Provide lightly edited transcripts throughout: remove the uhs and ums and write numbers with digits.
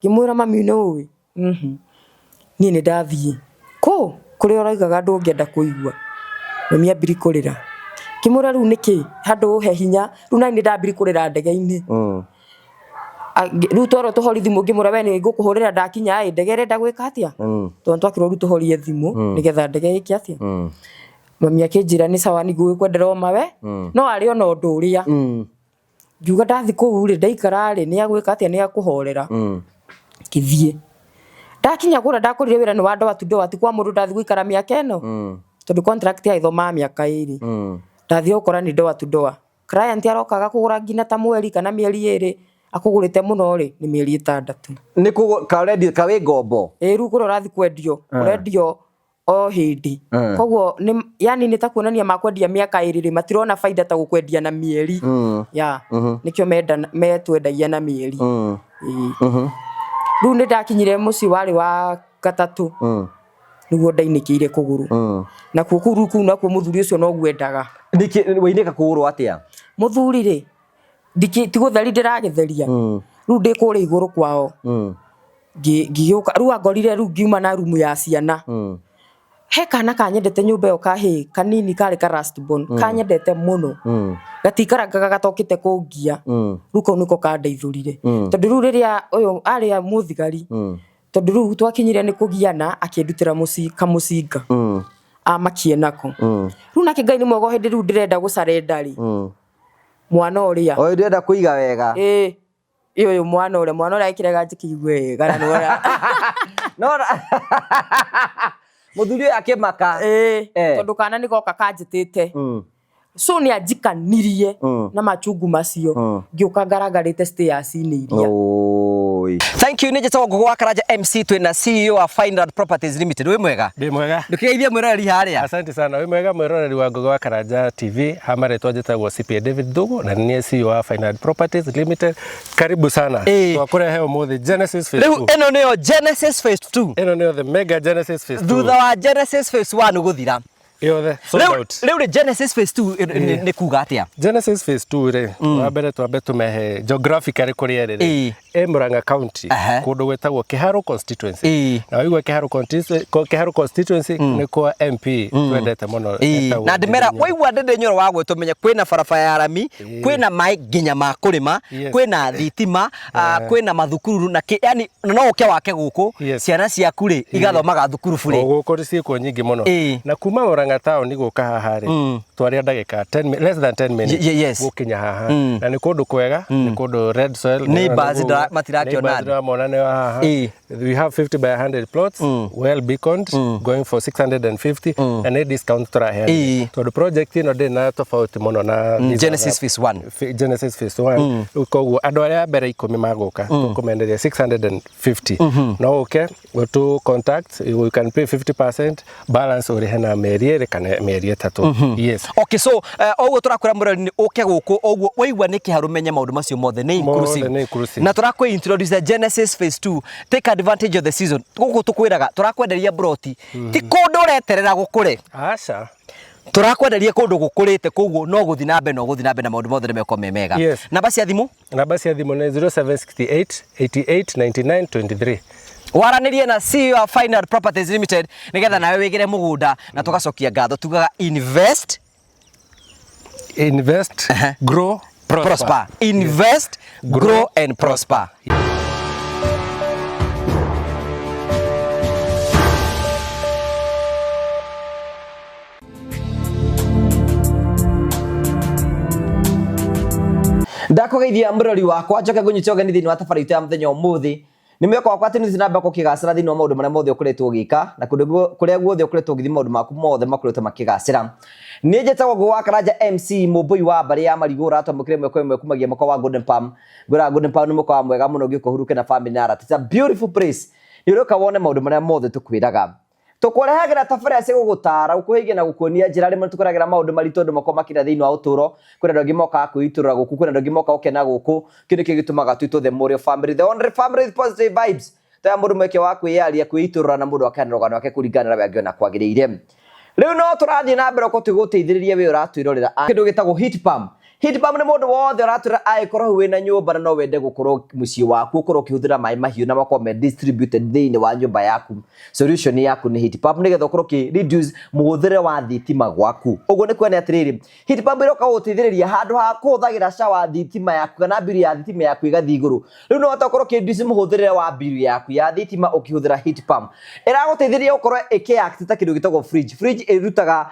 Ngĩmwĩra mami nĩ ũĩ, niĩ nĩ ndathiĩ. Kũ? Kũrĩa ũraugaga ndũngĩenda kũigua. Mami ambiri kũrĩra. Ngĩmwĩra rĩu nĩkĩ handũ ũhe hinya, rĩu naniĩ ndambiri kũrĩra ndege-inĩ. Rĩu twerwo tũhorie thimũ ngĩmwĩra we nĩ ngũkũhũrĩra ndakinya ĩ, ndege ĩrenda gwĩka atĩa? Tondũ nĩ twakĩrwo rĩu tũhorie thimũ nĩgetha ndege ĩke atĩa? Mami akĩnjĩra nĩ sawa nĩ ngũgĩkwendera o ma we, no arĩ ona ũndũ ũrĩa. Ngiuga ndathi kũu rĩ, ndaikara rĩ, nĩ agwĩka atĩa, nĩ akũhorera. Ngĩthiĩ. Ndakinya kũrĩa ndakorire wĩra nĩ wa door to door, ti kwa mũndũ ndathi gũikara mĩaka ĩno. Tondũ contract yagĩthomaga mĩaka ĩrĩ. Ndathire gũkora nĩ door to door. Client arokaga kũgũra nginya ta mweri kana mĩeri ĩrĩ, akũgũrĩte mũno rĩ, nĩ mĩeri 6. Nĩ kũ ka ũrendio ka wĩ ngombo? Ĩĩ rĩu kũrĩa ũrathiĩ kwendio, ũrendio o hĩndĩ. Koguo nĩ yani nĩ ta kuonania makwendia mĩaka ĩrĩ rĩ, matirona baida ta gũkwendia na mĩeri. Yeah. Nĩkĩo menda metwendagia na mĩeri. Ĩĩ. Rĩu nĩ ndakinyire mũciĩ warĩ wa gatatũ nĩguo ndainĩkĩire kũgũrũ. Nakuo kũu rĩu kũu nakuo mũthuri ũcio noguo endaga. Nĩkĩ wainĩka kũgũrũ atĩa? Mũthuri rĩ, ti gũtheri ndĩragĩtheria. Rĩu ndĩ kũrĩa igũrũ kwao. Ngĩgĩũka rĩu angorire rĩu ngiuma na rumu ya ciana. He kana kanyendete nyũmba ĩyo kahĩĩ kanini karĩ ka last born kanyendete mũno. Gatikaraga gatokĩte kũngia. Rĩu kau nĩko kandeithũrire. Tondũ rĩu rĩrĩa ũyũ arĩ mũthigari, tondũ rĩu twakinyire nĩ kũgiana akĩndutĩra kamũcinga. Amakie nako. Rĩu nake Ngai nĩ mwega o hĩndĩ rĩu ndĩrenda gũcarenda rĩ, mwana ũrĩa. O ndĩrenda kũiga wega. Ĩĩ. Ĩ ũyũ mwana ũrĩa, mwana ũrĩa agĩkĩrega njĩkĩigue wega na nĩwona. No mũthuri ũyũ akĩmaka. Ĩĩ, tondũ kana nĩ goka kanjĩtĩte. So nĩ anjikanirie na machungu macio ngĩũka ngarangarĩte stairs-inĩ iria. Oi. Thank you, nĩ njĩtagwo Ngũgũ wa Karanja MC twĩna CEO wa Fineland Properties Limited. Wĩ mwega? Ndĩ mwega. Ndũkĩgeithie mwĩroreri harĩa. Asante sana. Wĩ mwega mwĩroreri wa Ngũgĩ wa Karanja TV. Ha marĩtwa njĩtagwo CPA David Thugu na nĩ niĩ CEO wa Fineland Properties Limited. Karibu sana. Twakũrehe ũmũthĩ Genesis Phase Rĩu 2. ĩno nĩyo Genesis Phase 2. Ĩno nĩyo the mega Genesis Phase 2. Thutha wa Genesis Phase 1 gũthira. Yothe sold Rĩu out. rĩu rĩ Genesis Phase 2 nĩ kuga atĩa? Genesis Phase 2 rĩ, wa mbere twambe tũmehe geographically kũrĩa ĩrĩ rĩ. Ĩ Murang'a County, kũndũ gwĩtagwo Kĩharũ constituency. Na waigua Kĩharũ constituency, Kĩharũ constituency nĩ kwa MP twendete mũno etagwo Na ndĩmera Ndindi Nyoro. waigua Ndindi Nyoro wa gwĩtwo menye kwĩna barabara ya rami, kwĩna maĩ nginya ma kũrĩma, kwĩna thitima, kwĩna mathukuru na kĩ, yani na no ũke wake gũkũ, ciana ciaku rĩ igathomaga thukuru burĩ. O gũkũ ciĩkuo nyingĩ mũno. Na kuma Murang'a town gũka haha rĩ, twaria ndagĩka 10 less than 10 minutes gũkinya haha. Na nĩ kũndũ kwega, nĩ kũndũ red soil. Neighbors matirakĩona Neighbors ndĩramona nĩ haha. We have 50 by 100 plots, well beaconed, going for 650, na nĩ discount tũraheana. Tondũ project ĩno ndĩrĩ na tofauti mũno na these Genesis other Phase 1. Genesis Phase 1. Rĩu koguo andũ arĩa a mbere 10 magũka tũkũmenderia 650. No ũke ũtũ contact, you can pay 50% balance ũrĩhe na mĩeri 2 kana mĩeri 3. Yes. Okay, so oguo tũrakwĩra mũrori nĩ ũke gũkũ oguo waigua nĩ kĩharũ menye maũndũ macio mothe nĩ inclusive. Mothe nĩ inclusive. Na tũrakwĩ introduce Genesis Phase 2. Take advantage of the season. Gũkũ tũkwĩraga tũrakwenderia broti ti kũndũ ũreterera gũkũre. Aca. Tũrakwenderia kũndũ gũkũrĩte koguo no gũthiĩ na mbere no gũthiĩ na mbere na maũndũ mothe nĩ mekorwo me mega. Namba cia thimũ? Namba cia thimũ nĩ 0768 88 99 23. Waranĩrie na CEO wa Final Properties Limited nĩgetha nawe wĩgĩre mũgũnda na tũgacokia ngatho tugaga invest, Invest, grow, prosper. Prosper. Invest, grow and prosper. Ndakũgeithia mũrori wakwa njoke ngũnyite ũgeni thĩinĩ wa tabarĩra itũ ya mũthenya ũmũthĩ. Nĩ mwĩhoko wakwa atĩ nĩ na mbere gũkĩgacĩra thĩinĩ wa maũndũ marĩa mothe ũkoretwo ũgĩka na kũndũ kũrĩa guothe ũkoretwo ũgĩthiĩ maũndũ maku mothe makoretwo makĩgacĩra. Niĩ njĩtagwo Ngũgũ wa Karanja MC mũmbũi wa mbarĩ ya marigũ ũratwamũkĩra ĩmwe kwa ĩmwe kumagia mũkawa wa Golden Palm. Ngwĩraga Golden Palm nĩ mũkawa mwega mũno ũngĩũka ũhurũke na family na arata. It's a beautiful place. Nĩ ũrĩũka wone maũndũ marĩa mothe tũkwĩraga. Tũkũrehagĩra tabarĩra cia gũgũtaara, gũkũhĩgia na gũkuonia njĩra. Rĩmwe nĩtũkũrehagĩra maũndũ maritũ andũ makoragwo makĩria thĩinĩ wa ũtũũro. Kwĩna andũ angĩ mokaga kwĩitũrũra gũkũ, kwĩna andũ angĩ mokaga gũkena gũkũ. Kĩu nĩkĩo gĩtũmaga twĩtwo The Mũrĩo Family, the only family with positive vibes. Tũheaga mũndũ mweke wa kwĩyaria, kwĩitũrũra na mũndũ akaheana rũgano rwake kũringana na ũrĩa we angĩona kwagĩrĩire. Rĩu no tũrathiĩ na mbere gũkorwo tũgĩgũteithĩrĩria we ũratwĩrorera. Kĩndũ gĩtagwo heat pump. Heat pump nĩ mũndũ wothe ũratwĩra angĩkorwo wĩna nyũmba na no wende gũkorwo mũciĩ waku ũkorwo ũkĩhũthĩra maĩ mahiũ na makorwo me distributed thĩinĩ wa nyũmba yaku, solution yaku nĩ heat pump nĩgetha ũkorwo ũkĩ reduce mũhũthĩre wa thitima gwaku. Ũguo nĩ kuona atĩrĩrĩ, heat pump ĩroka gũgũteithĩrĩria handũ ha kũhũthagĩra shower thitima yaku kana bill ya thitima yaku ĩgathiĩ igũrũ. Rĩu no ũhote gũkorwo ũkĩ reduce mũhũthĩrĩre wa bill yaku ya thitima ũkĩhũthĩra heat pump. Ĩragũteithĩrĩria gũkorwo ĩkĩ act ta kĩndũ gĩtagwo fridge. Fridge ĩrutaga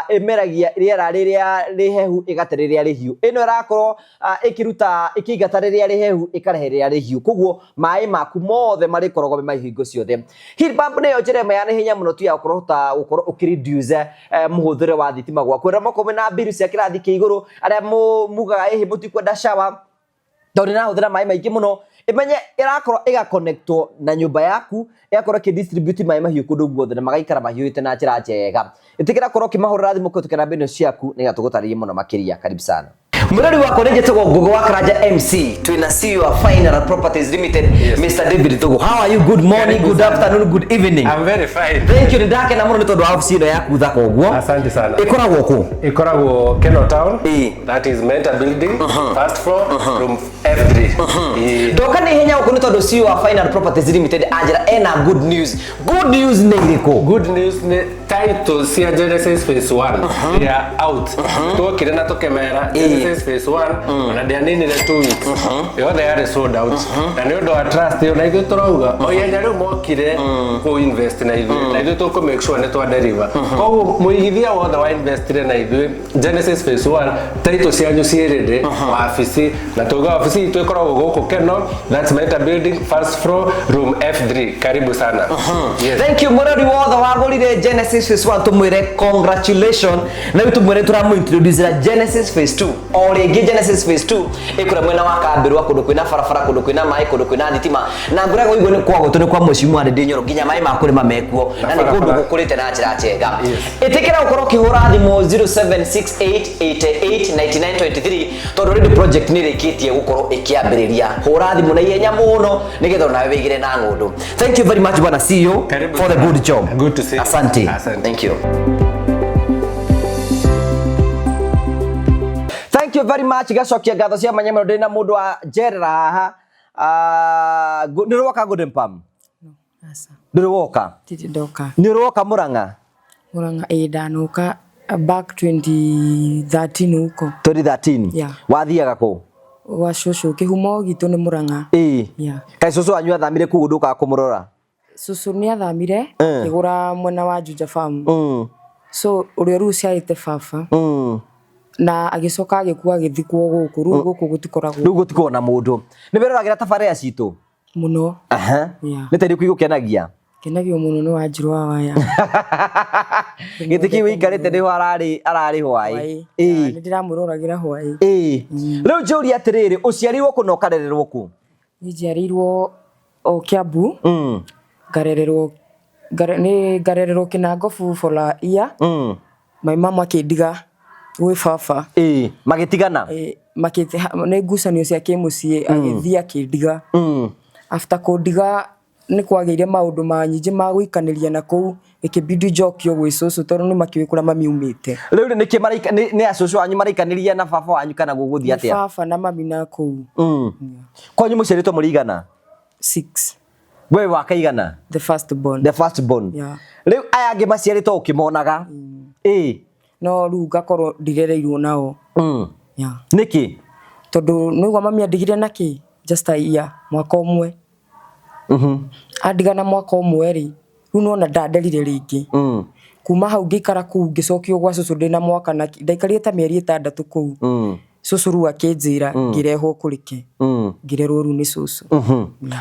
ĩmeragia rĩera rĩrĩa rĩhehu ĩgate rĩrĩa rĩhiũ. Ĩno ĩrakorwo ĩkĩruta ĩkĩingata rĩrĩa rĩhehu ĩkarehe rĩrĩa rĩhiũ, koguo maĩ maku mothe marĩkoragwo me mahiũ hingo ciothe. Heat pump nĩyo njĩra ĩmwe ya naihenya mũno tu ya gũkorwo hota gũkorwo ũkĩ reduce mũhũthĩre wa thitima gwaku. Arĩa makorwo mena bill cia kĩrathi kĩa igũrũ, arĩa mugaga ĩhĩ mũtikwenda shower tondũ nĩrahũthĩra maĩ maingĩ mũno, ĩmenye ĩrakorwo ĩgaconnectwo na nyũmba yaku, ĩgakorwo ĩkĩ distribute maĩ mahiũ kũndũ guothe na magaikara mahiũhĩte na njĩra njega. Ĩtĩkĩra korwo ũkĩmahũrĩra thimũ kũhĩtũkĩra namba ĩno ciaku nĩgetha tũgũtarĩrie mũno makĩria. Karibu sana. Mũrori wakwa nĩ njĩtagwo Ngugi wa Karanja MC, twĩna CEO wa Final Properties Limited. Yes. Mr. David Thugu. How are you? Good morning, Karibu good sana. afternoon, good evening. I'm very fine. Thank you, nĩ ndakena mũno nĩ tondũ wa obici ĩno yaku thaka ũguo. Asante sana. Ĩkoragwo kũ? Ikoragwo Keno Town. Ĩĩ. That is Mentor Building, first floor, room F3. Ĩĩ. Ndoka nĩ ihenya gũkũ nĩ tondũ CEO wa Final Properties Limited anjĩra ena good news. Good news nĩ irĩkũ? Good news nĩ title cia Genesis Phase 1 they are out. Twokire na tũkĩmera Genesis Phase 1 ona ndĩaninire 2 weeks. Yothe yarĩ sold out. Na nĩ ũndũ wa trust ĩyo na ithuĩ tũrauga o ihenya rĩu mokire kũ invest na ithuĩ na ithuĩ tũkũ make sure nĩ twa deliver. Koguo mũigithia wothe wa investire na ithuĩ Genesis Phase 1 title cianyu ciĩ ready wabici, na tuga wabici itũ ĩkoragwo gũkũ Keno, that's Meta Building, first floor, room F3. Karibu sana. Yes. Thank you mũrori wothe wagũrire Genesis Phase 1, tũmwĩre congratulation na rĩu tũmwĩre tũramũ introduce Genesis Phase 2. O rĩngĩ Genesis Phase 2 ĩkũrĩa mwena wa Kambĩrwa, kũndũ kwĩna barabara, kũndũ kwĩna maĩ, kũndũ kwĩna thitima, na ngũraga ũigue nĩ kwa gwitũ nĩ kwa Mheshimiwa Ndindi Nyoro, nginya maĩ ma kũrĩma mekuo na nĩ kũndũ barabara. gũkũrĩte na njĩra njega. Yes. Ĩtĩkĩra gũkorwo ũkĩhũra thimũ 0768889923 tondũ already project nĩ ĩrĩkĩtie gũkorwo ĩkĩambĩrĩria. Hũra thimũ na ihenya mũno nĩgetha onawe wĩigĩre na ng'ũndũ. Thank you very much bwana CEO Karibu for the sana. good job. Good to see you. Asante. Asante. Thank you. Thank you very much. Gacokia ngatho cia mwanya mũno ndĩ na mũndũ wa njerera haha. Nĩ ũrĩ woka Golden Palm? Aca. Ndũrĩ woka? Ndirĩ ndoka. Nĩ ũrĩ woka Murang'a? Murang'a ĩĩ ndanoka back 2013 huko. 2013? Yeah. Wathiaga kũ? Gwa cũcũ, kĩhumo gitũ nĩ Murang'a. Ĩĩ. Yeah. Kaĩ cũcũ wanyu athamire kũu ndũkaga kũmũrora? Cũcũ nĩ athamire akĩgũra mwena wa Juja Farm. So ũrĩa rĩu ũciarĩte baba na agĩcoka agĩkua agĩthikwo gũkũ, rĩu gũkũ gũtikoragwo Rĩu gũtikoragwo na mũndũ. Nĩ wĩroragĩra tabarĩra citũ? Mũno. Aha. Yeah. Nĩ ta irĩkũ igũkenagia? Kenagio mũno nĩ Wanjirũ wa Waya. Gĩtĩ kĩu ũikarĩte nĩho ararĩ ararĩ hwaĩ. Hwaĩ. Ĩĩ. Nĩ ndĩramwĩroragĩra hwaĩ. Ĩĩ. Rĩu njũrie atĩrĩrĩ, ũciarirwo kũ na ũkarererwo kũ? Niĩ njiarĩirwo o Kiambu, ngarererwo nĩ ngarererwo Kĩnangobu for a year. My mama akĩndiga gwĩ baba. Ĩĩ, magĩtigana? Ĩĩ, nĩ ngucanio cia kĩmũciĩ agĩthiĩ akĩndiga. After kũndiga nĩ kwagĩire maũndũ ma nyingĩ ma gũikanĩria na kũu, ĩkĩbidi njokio gwĩ cũcũ tondũ nĩ makĩũĩ kũrĩa mami aumĩte. Rĩu rĩ, nĩkĩ maraika nĩ acũcũ anyu maraikanĩria na baba wanyu kana gũgũthiĩ Nĩ atĩa? baba na mami na kũu. Kwanyu mũciarĩtwo mũrĩ igana? 6. We wa kaigana? The first born. The first born. Yeah. Rĩu aya angĩ maciarĩtwo ũkĩmonaga? Ĩĩ. No rĩu ngakorwo ndirereirwo nao. Yeah. Nĩkĩ? Tondũ nĩũigua mami andigire na kĩ? Just a year, mwaka ũmwe. Andiga na mwaka ũmwe rĩ, rĩu nĩwona ndanderire rĩngĩ. Kuma hau ngĩikara kũu ngĩcokio gwa cũcũ ndĩna mwaka na ndaikarire ta mĩeri 6 kũu. Cũcũ rĩu akĩnjĩra ngĩrehwo kũrĩ ke. Ngĩrerwo rĩu nĩ cũcũ.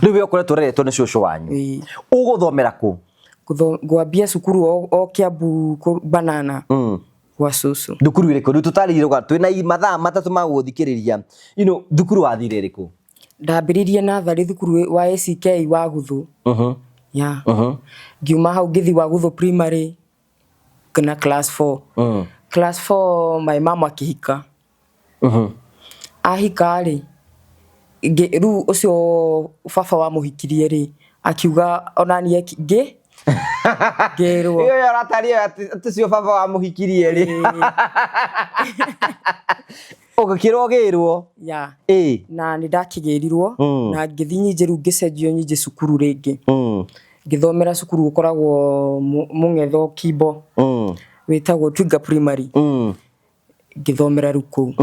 Rĩu we ũkoretwo ũreretwo nĩ cũcũ wanyu. Ĩĩ. Ũgũthomera kũ? Ngwambia cukuru o Kiambu Banana. Gwa cũcũ. Thukuru ĩrĩkũ? Rĩu tũtarĩirie ũga twĩna mathaa 3 ma gũgũthikĩrĩria. You know, thukuru wathire ĩrĩkũ? Ndambĩrĩirie natharĩ thukuru wa ACK wa Guthu. Yeah. Ngiuma hau ngĩthiĩ wa Guthu primary na class 4. Class 4 my mama akĩhika. Ahika rĩ, rĩu ũcio baba wamũhikirie rĩ, akiuga onaniĩ ngĩrwo. Ĩyo ĩyo ũrataria atĩ ũcio baba wamũhikirie rĩ. Ũgĩkĩrwo gĩrwo. Ya. Ĩĩ. Na nĩ ndakĩgĩrirwo na ngĩthiĩ nyingĩ rĩu ngĩcenjio nyingĩ cukuru rĩngĩ. Ngĩthomera cukuru ũkoragwo Mũng'etho Kimbo. Wĩtagwo Twiga Primary. Ngĩthomera rĩu kũu.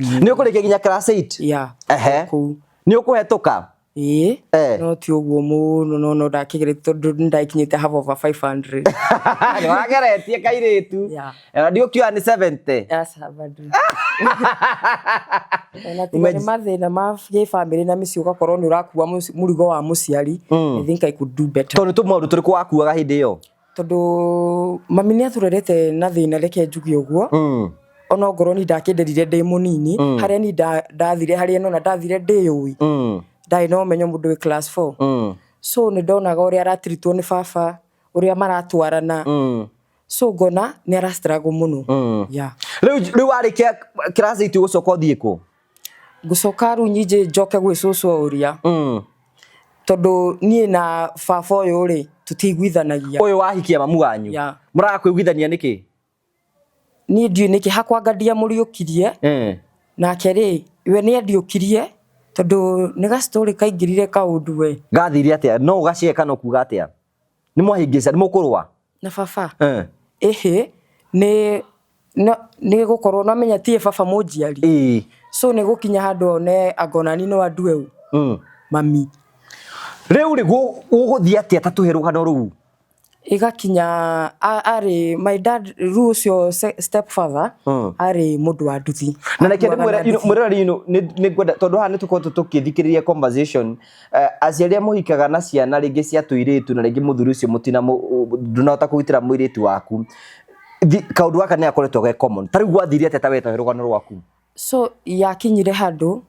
Nĩ ũkũrĩkia nginya class 8? Ya. Ehe. Kũu. Nĩ ũkũhetũka? Ĩĩ. Eh. No ti ũguo mũno no ndakĩgeretie tondũ nĩ ndakinyĩte half over 500. Nĩ wageretie kairĩtu. Yeah. Ndiũkiuga nĩ 70. Aca bado. Ona tiga nĩ mathĩna ma gĩbamĩrĩ na mĩciĩ ũgakorwo nĩ ũrakua mũrigo wa mũciari. I think I could do better. Tondũ nĩ tũmaũndũ tũrĩkũ wakuaga hĩndĩ ĩyo? Tondũ mami nĩ atũrerete na thĩna reke njuge ũguo. Ona ongorwo ni ndakĩnderire ndĩ mũnini harĩa ni ndathire harĩa nona ndathire ndĩyũĩ. Ndarĩ na ũmenyo mũndũ wĩ class 4. So nĩ ndonaga ũrĩa aratiritwo nĩ baba, ũrĩa maratwarana. So ngona nĩ ara struggle mũno. Yeah. Rĩu warĩkia class 8 ũgũcoka ũthiĩ kũ? Ngũcoka rĩu nyingĩ njoke gwĩ cũcũ o ũrĩa. Tondũ niĩ na baba ũyũ rĩ tũtiiguithanagia. Ũyũ wahikia mamu wanyu. Yeah. Mũraga kũiguithania nĩkĩ? Niĩ ndiũĩ nĩkĩ hakwa anga ndiamũriũkirie. Nake rĩ we nĩ andiũkirie tondũ nĩ ga story kaingĩrire kaũndũ we. Gathire atĩa? No ũgacare kana ũkuga atĩa? Nĩ mwahĩngĩca, nĩ mũkũrũa? Na baba. Ĩhĩ nĩ nĩ gũkorwo no menya tie baba mũnjiari. So nĩ gũkinya handũ one anga onani no andue ũ. Mami. Rĩu rĩ gũgũthiĩ atĩa ta tũhe rũgano rũu? Igakinya arĩ my dad rĩu ũcio stepfather arĩ mũndũ wa nduthi. Na reke ndĩmwĩre mwĩroreri nĩ ngwenda tondũ haha nĩ tũkoretwo tũkĩthikĩrĩria conversation aciari arĩa mũhikaga na ciana rĩngĩ cia tũirĩtu na rĩngĩ mũthuri ũcio mũtina ndũnahota kũgitĩra mũirĩtu waku. Kaũndũ gaka nĩ gakoretwo ge common. Ta rĩu gwathire atĩa ta we ta rũgano rwaku? So yakinyire handũ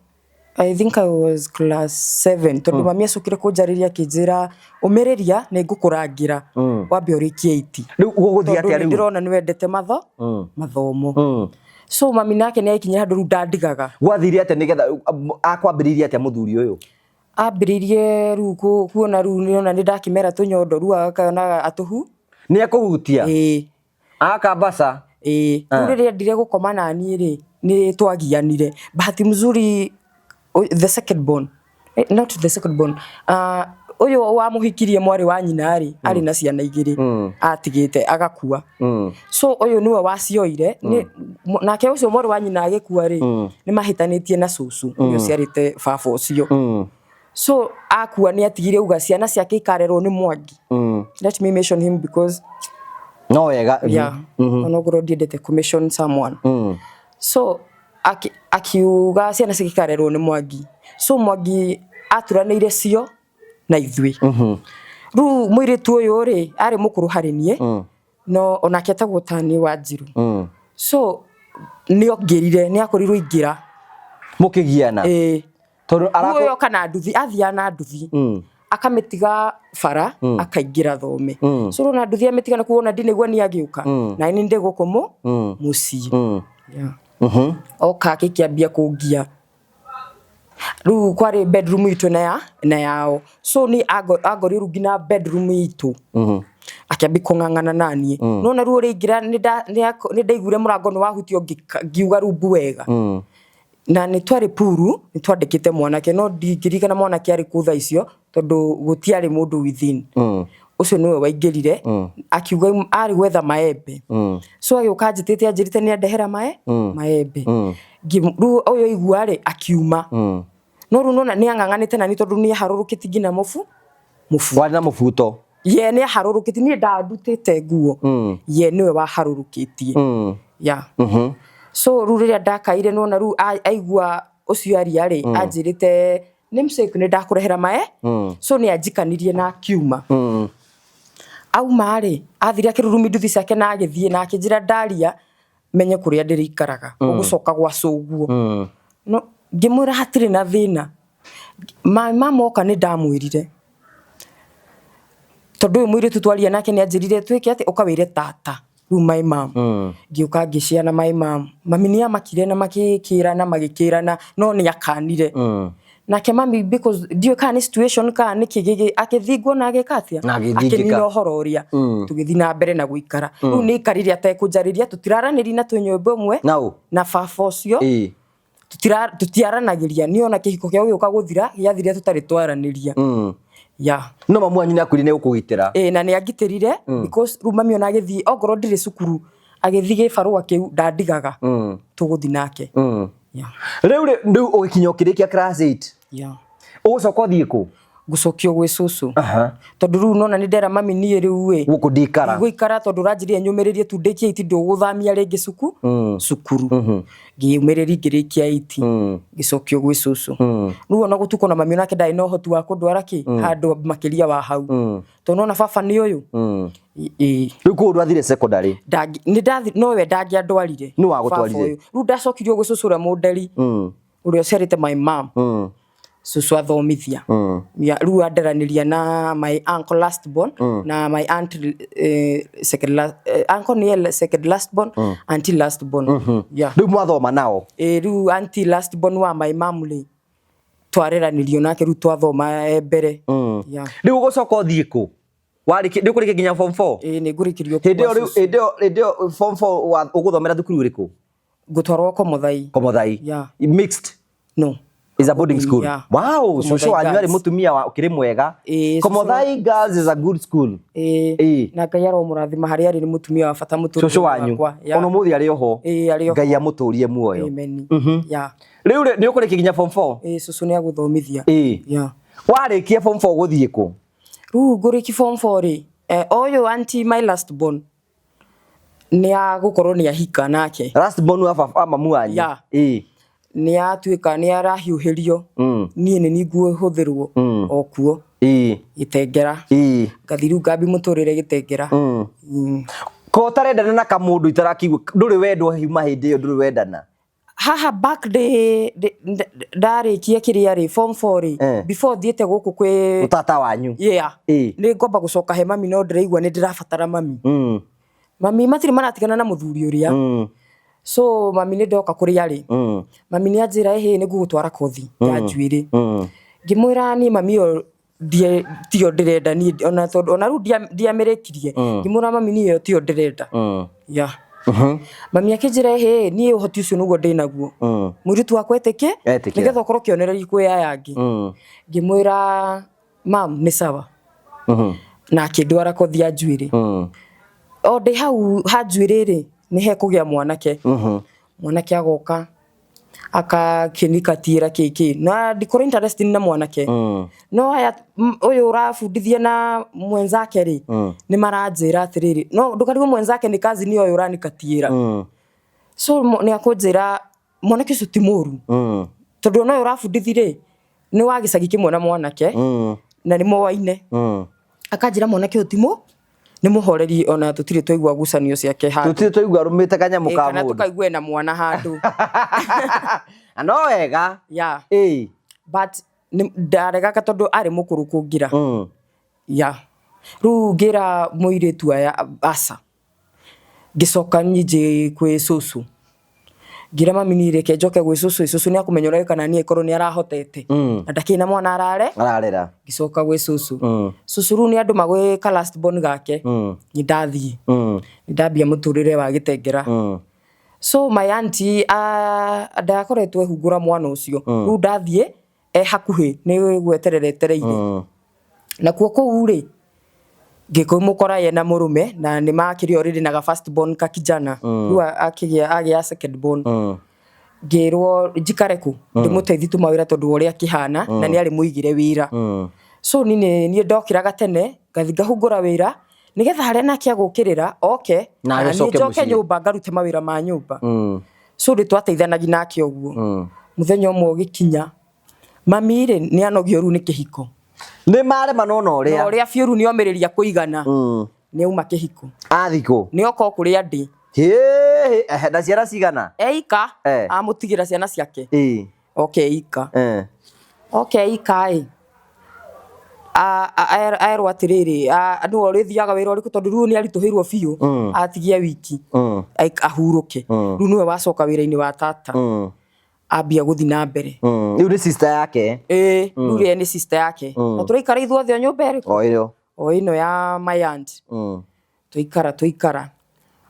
I think I was class 7 tondũ mami acokire kũnjarĩria akĩnjĩra ũmĩrĩria nĩ ngũkũrangĩra wambe ũrĩkie 8. Rĩu gũgũthiĩ Tondũ atĩa nĩ rĩu? ndĩrona nĩ wendete mathomo. So mami nake nĩ akinyire handũ rĩu ndandigaga. Gwathire atĩa nĩgetha akwambĩrĩirie atĩa mũthuri ũyũ? Ambĩrĩirie rĩu kuona rĩu nĩona nĩ ndakĩmera tũnyondo rĩu akona atũhu. Nĩ ekũhutia? Ĩĩ. Akambaca? Ĩĩ. Rĩu rĩrĩa endire gũkoma naniĩ rĩ nĩ twagianire. Bahati mzuri the second born, not the second born, ũyũ wamũhikirie mwarĩ wa nyina rĩ arĩ na ciana igĩrĩ atigĩte agakua. So ũyũ nĩwe wacioire nake ũcio mwarĩ wa nyina agĩkua rĩ nĩ mahĩtanĩtie na cũcũ ũrĩa ũciarĩte baba ũcio. So akua nĩ atigire uga ciana ciake ikarerwo nĩ Mwangi. Let me mention him because no wega. Yeah. Onokorwo ndiendete kũ mention someone. So akiuga ciana ciake ikarerwo nĩ Mwangi. So Mwangi aturanĩire cio na ithuĩ. Rĩu mũirĩtu ũyũ rĩ arĩ mũkũrũ harĩ niĩ no onake etagwo ta niĩ Wanjiru. So nĩ ongĩrire nĩ akorirwo ingĩra. Mũkĩgiana? Ĩĩ. Tondũ Rĩu ũyũ oka na nduthi athiaga na nduthi. Akamĩtiga bara akaingĩra thome. So rĩu na nduthi amĩtiga na kuona ndinĩgua nĩ agĩũka. Na nĩ ndĩ gũkũ mũciĩ. Yeah. Oka akĩambia kũngia. Rĩu kwarĩ bedroom itũ na yao. So nĩ angorirwo rĩu nginya bedroom itũ. Akĩambia kũng'ang'ana naniĩ. No na rĩu ũrĩingĩra nĩ ndaiguire mũrango nĩ wahutio ngiuga rĩu mbu wega. Na nĩ twarĩ puru nĩ twandĩkĩte mwanake no ndingĩririkana mwanake arĩ kũ thaa icio tondũ gũtiarĩ mũndũ within. Ũcio nĩwe waingĩrire akiuga arĩ gwetha maembe. So agĩũka anjĩtĩte anjĩrĩte nĩ andehera maembe. Rĩu ũyũ aigua rĩ akiuma. No rĩu nona nĩ ang'ang'anĩte nani tondũ nĩ aharũrũkĩtie nginya mũbu. Warĩ na mũbuto? Ye nĩ aharũrũkĩtie niĩ ndandutĩte nguo. Ye nĩwe waharũrũkĩtie. Yeah. So rĩu rĩrĩa ndakaire nona rĩu aigua ũcio aria rĩ anjĩrĩte namesake nĩ ndakũrehera mae. So nĩ anjikanirie na akiuma. Auma rĩ athire akĩrurumia nduthi ciake na agĩthiĩ na akĩnjĩra ndaria menye kũrĩa ndĩrĩikaraga ũgũcoka gwa cũguo. No ngĩmwĩra hatirĩ na thĩna. Mama oka nĩ ndamwĩrire tondũ ũyũ mũirĩtu twaria nake nĩ anjĩrire twĩke atĩ ũka wĩre tata rĩu my mom. Ngĩũka ngĩciana my mom. Mami nĩ amakire na magĩkĩrana magĩkĩrana no nĩ akanire. Nake mami because ndiũĩ kana nĩ situation kana nĩ kĩ akĩthingwo na agĩka atĩa? Na agĩthingĩka. Akĩnina ũhoro ũrĩa. Tũgĩthiĩ na mbere na gũikara. Rĩu nĩ aikarire atekũnjarĩria tũtiraranĩria na twĩ nyũmba ĩmwe Na ũ? na baba ũcio. Tutiaranagĩria niĩ ona kĩhiko kĩao gĩũka gũthira gĩathirire tũtarĩ twaranĩria. Yeah. No mamu wanyu nĩ akwĩrire nĩ gũkũgitĩra. Ĩĩ, na nĩ angitĩrire because rĩu mami ona agĩthiĩ ongorwo ndirĩ cukuru agĩthiĩ gĩbarũa kĩu ndandigaga, tũgũthiĩ nake. Yeah. Rĩu rĩ, rĩu ũgĩkinya ũkĩrĩkia class 8, Yeah. ũgũcoka ũthiĩ kũ? Ngũcokio gwĩ cũcũ tondũ rĩu nona nĩ ndera mami niĩ rĩu ĩ Gũkũ ndikara. Gũikara tondũ ũranjĩrire nyũmĩrĩrie tu ndĩkie 8, ndũgũthamia rĩngĩ cukuru. Ngĩũmĩrĩria ngĩrĩkia 8, ngĩcokio gwĩ cũcũ. Rĩu ona gũtuĩka ona mami onake ndarĩ na ũhoti wa kũndwara kĩ handũ makĩria wa hau, tondũ nona baba nĩ ũyũ. Ĩ. Rĩu kũu ndwathire secondary? Nĩ ndathi, nowe ndangĩandwarire. Nĩ wagũtwarire? Baba ũyũ. Rĩu ndacokirio gwĩ cũcũ ũrĩa mũnderi, ũrĩa ũciarĩte my mom. Cũcũ athomithia. Ya, rĩu anderanĩria na my uncle last born na my aunt second last, uncle nĩye second last born, auntie last born. Yeah. Rĩu mwathoma nao? Ĩ, rĩu auntie last born wa my mom rĩ, twareranĩrio nake, rĩu twathoma e mbere. Yeah. Rĩu ũgũcoka ũthiĩ kũ? Warĩkia, nĩ ũkũrĩkia nginya form 4? Ĩ, nĩ ngũrĩkĩrio. Hĩndĩ ĩyo kuma rĩu cũcũ. Hĩndĩ ĩyo form 4 ũgũthomera thukuru ĩrĩkũ? Ngũtwarwo Komothai. Komothai? Yeah. Mixed? No. Is a boarding school. Yeah. Wow, Komothai cũcũ wanyu arĩ Girls. mũtumia wa ũkĩrĩ mwega. Ĩ, cũcũ. Komothai Girls is a good school. Ĩ, na Ngai aromũrathima harĩa arĩ, nĩ mũtumia wa bata Cũcũ mũtũrĩre wanyu wakwa. Yeah. ona ũmũthĩ arĩ oho? Ĩ, arĩ oho. Ngai amũtũrie muoyo. Amen. Yeah. Rĩu rĩ, nĩ ũkũrĩkia nginya form 4? Ĩ, cũcũ nĩ agũthomithia. Yeah. Warĩkia form 4 ũgũthiĩ kũ? Rĩu ngũrĩki form 4 rĩ, ũyũ auntie my last born nĩ agũkorwo nĩ ahika nake. Last born wa baba wa mamu wanyu? Yeah. Nĩ atuĩka nĩ arahiũhĩrio, niĩ nĩ niĩ nguhũthĩrwo o kuo Gĩtengera. Ngathi rĩu ngambi mũtũrĩre Gĩtengera. Ko ũtarendana na kamũndũ itarakĩigua ndũrĩ wendwo hima hĩndĩ ĩyo ndũrĩ wendana? Haha back ndarĩkia kĩrĩa rĩ, form 4 rĩ, before thiĩte gũkũ kwĩ Mũtata wanyu? Yeah. Nĩ ngomba gũcoka he mami, no ndĩraigua nĩ ndĩrabatara mami. Mami matirĩ maratigana na mũthuri ũrĩa. So mami nĩ ndoka kũrĩa rĩ, mami nĩ anjĩra, ĩhĩ, nĩ ngũgũtwara kothi ya njuĩrĩ. Ngĩmwĩra niĩ mami ĩyo tiyo ndĩrenda niĩ, ona tondũ ona rĩu ndiamĩrĩkirie. Ngĩmwĩra mami niĩ ĩyo tiyo ndĩrenda. Yeah. Mami akĩnjĩra, ĩhĩ, niĩ ũhoti ũcio nĩguo ndĩnaguo, mũirĩtu wakwa etĩke Etĩkĩra. nĩgetha ũkorwo kĩonereria kwĩ aya angĩ. Ngĩmwĩra mam nĩ sawa, na akĩndwara kothi ya njuĩrĩ. O ndĩ hau ha njuĩrĩ rĩ, nĩ hekũgĩa mwanake. Mwanake agoka akakĩnikatiĩra kĩkĩ na ndikorwo interested na mwanake, no aya ũyũ ũrabundithia na mwenzake rĩ, nĩ maranjĩra atĩrĩrĩ, no ndũkarigwo mwenzake nĩ cousin ũyũ ũranikatiĩra. So nĩ akũnjĩra mwanake ũcio ti mũru, tondũ ona ũyũ ũrabundithi rĩ, nĩ wa gĩcagi kĩmwe na mwanake na nĩ moaine. Akanjĩra mwanake ũyũ ti mũ nĩ mũhoreri, ona tũtirĩ twaigua gucanio ciake handũ. Tũtirĩ twaigua arũmĩte kanyamũ Ĩ, ka kana mũndũ. Tũkaigua ena mwana handũ. Na no wega. Yeah. But ndaregaga tondũ arĩ mũkũrũ kũngĩra. Yeah. Rĩu ngĩra mũirĩtu aya aca, ngĩcoka nyingĩ kwĩ cũcũ, ngĩra mami niĩ reke njoke gwĩ cũcũ, cũcũ nĩ akũmenya ũrĩa kana niĩ korwo nĩ arahotete na ndakĩrĩ na mwana arare. Ararera. Ngĩcoka gwĩ cũcũ. Cũcũ rĩu nĩ andũ magwĩ ka last born gake. Nĩ ndathiĩ, nĩ ndambia mũtũrĩre wa Gĩtengera. So my auntie ndakoretwo ehungũra mwana ũcio. Rĩu ndathiĩ e hakuhĩ nĩ gweterera etereire. Nakuo kũu rĩ, ngĩkĩmũkora ye na mũrũme na nĩ makĩrĩ already na ga first born ka kijana. Rĩu akĩgĩa agĩa second born. Ngĩrwo njikare kũ ndĩmũteithie tũmawĩra tondũ wa ũrĩa akĩhana na nĩ arĩ mũigĩre wĩra. So niĩ niĩ ndokĩraga tene ngathi ngahungũra wĩra nĩgetha harĩa nake agũkĩrĩra oke Na na niĩ ũcoke njoke mũciĩ. Nyũmba ngarute mawĩra ma nyũmba. So nĩ twateithanagia nake ũguo. Mũthenya ũmwe ũgĩkinya, mami rĩ, nĩ anogio rĩu nĩ kĩhiko. Nĩ marema no na Na ũrĩa. Ũrĩa biũ rĩu nĩ omĩrĩria kũigana, nĩ auma kĩhiko. Athikũ. Nĩ oka o kũrĩa ndĩ. Hĩ, ehe, na ciana cigana? Eika. Amũtigĩra ciana ciake. Oke eika. Oke eika ĩ, erwo atĩrĩrĩ, nĩwe ũrĩthiaga wĩra ũrĩkũ, tondũ rĩu nĩ aritũhĩirwo biũ. Atigie wiki ahurũke. Rĩu nĩwe wacoka wĩra-inĩ wa tata. Ambia gũthiĩ na mbere. Rĩu nĩ sister yake. Ĩĩ, rĩu rĩe nĩ sister yake. Na tũraikara ithuothe o nyũmba ĩrĩkũ? O ĩyo. O ĩno ya my aunt. Tũikara tũikara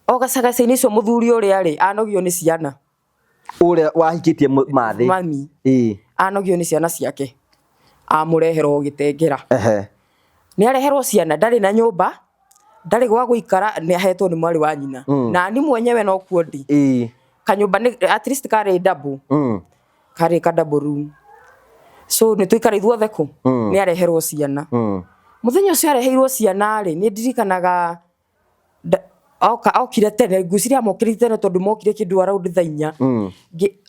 o gacagaca-inĩ ũcio, mũthuri ũrĩa rĩ anogio nĩ ciana. Ũrĩa wahikĩtie Mathĩ. Mami. Ĩĩ. Anogio nĩ ciana ciake, amũrehera o Gĩtengera. Nĩ areherwo ciana, ndarĩ na nyũmba, ndarĩ gwa gũikara, nĩ ahetwo nĩ mwarĩ wa nyina. Na ni mwenyewe no kuo ndi. Kanyũmba nĩ at least karĩ double. Karĩ ka double room. So nĩ tũikara ithuothe kũ? Nĩ areherwo ciana. Mũthenya ũcio areheirwo ciana rĩ, nĩ ndirikanaga oka okire tene, ngwĩciria mokire tene tondũ mokire kĩndũ around thaa 4.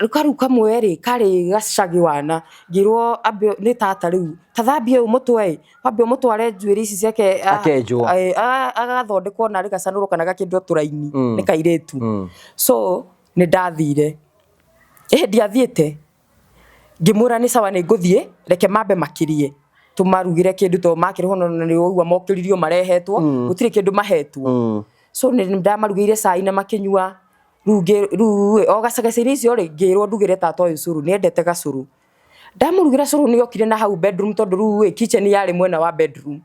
Rĩu kamwe rĩ, karĩ gacagi wana, ngĩrwo ambe nĩ tata rĩu, ta thambia ũyũ mũtwe ĩ, wambe ũmũtware njuĩrĩ ici ciake Akenjwo. Agathondekwo narĩ gacanũrwo kana gakĩndwo tũraini, nĩ kairĩtu. So nĩ ndathire. Ĩhĩ ndiathiĩte, ngĩmwĩra nĩ sawa nĩ ngũthiĩ, reke mambe makĩrie, tũmarugĩre kĩndũ tondũ makĩrĩhwo na nĩ ũraigua mokĩririo marehetwo, gũtirĩ kĩndũ mahetwo. So nĩ ndamarugĩire cai na makĩnyua, rĩu rĩu o gacagaca-inĩ icio rĩ, ngĩrwo ndugĩre tata ũyũ cũrũ, nĩ endete gacũrũ. Ndamũrugĩra cũrũ nĩ okire na hau bedroom tondũ rĩu ĩ, kitchen yarĩ mwena wa bedroom.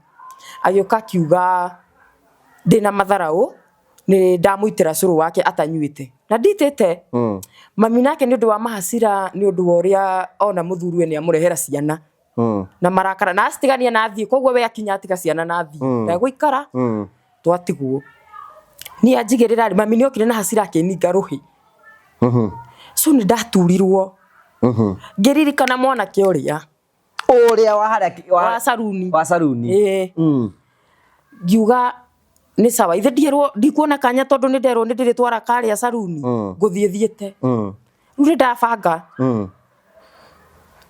Agĩũka akiuga ndĩna matharaũ, nĩ ndamũitĩra cũrũ wake atanyuĩte. Na nditĩte. Mami nake nĩ ũndũ wa mahasira, nĩ ũndũ wa ũrĩa ona mũthuriwe nĩ amũrehera ciana. Na marakara, na acitigania na athiĩ, koguo we akinya atiga ciana na athiĩ. Ndegũikara, twatigwo. Niĩ anjigĩrĩra rĩ, mami nĩ okire na hasira akĩninga rũhĩ. So nĩ ndaturirwo. Ngĩririkana mwanake ũrĩa. Ũrĩa wa harĩa wa saruni. Wa saruni. Ĩĩ. Ngiuga nĩ sawa, ithe ndierwo ndikuona kanya tondũ nĩ nderwo nĩ ndĩrĩtwara karĩa saruni, ngũthiĩ thiĩte. Rĩu nĩ ndabanga.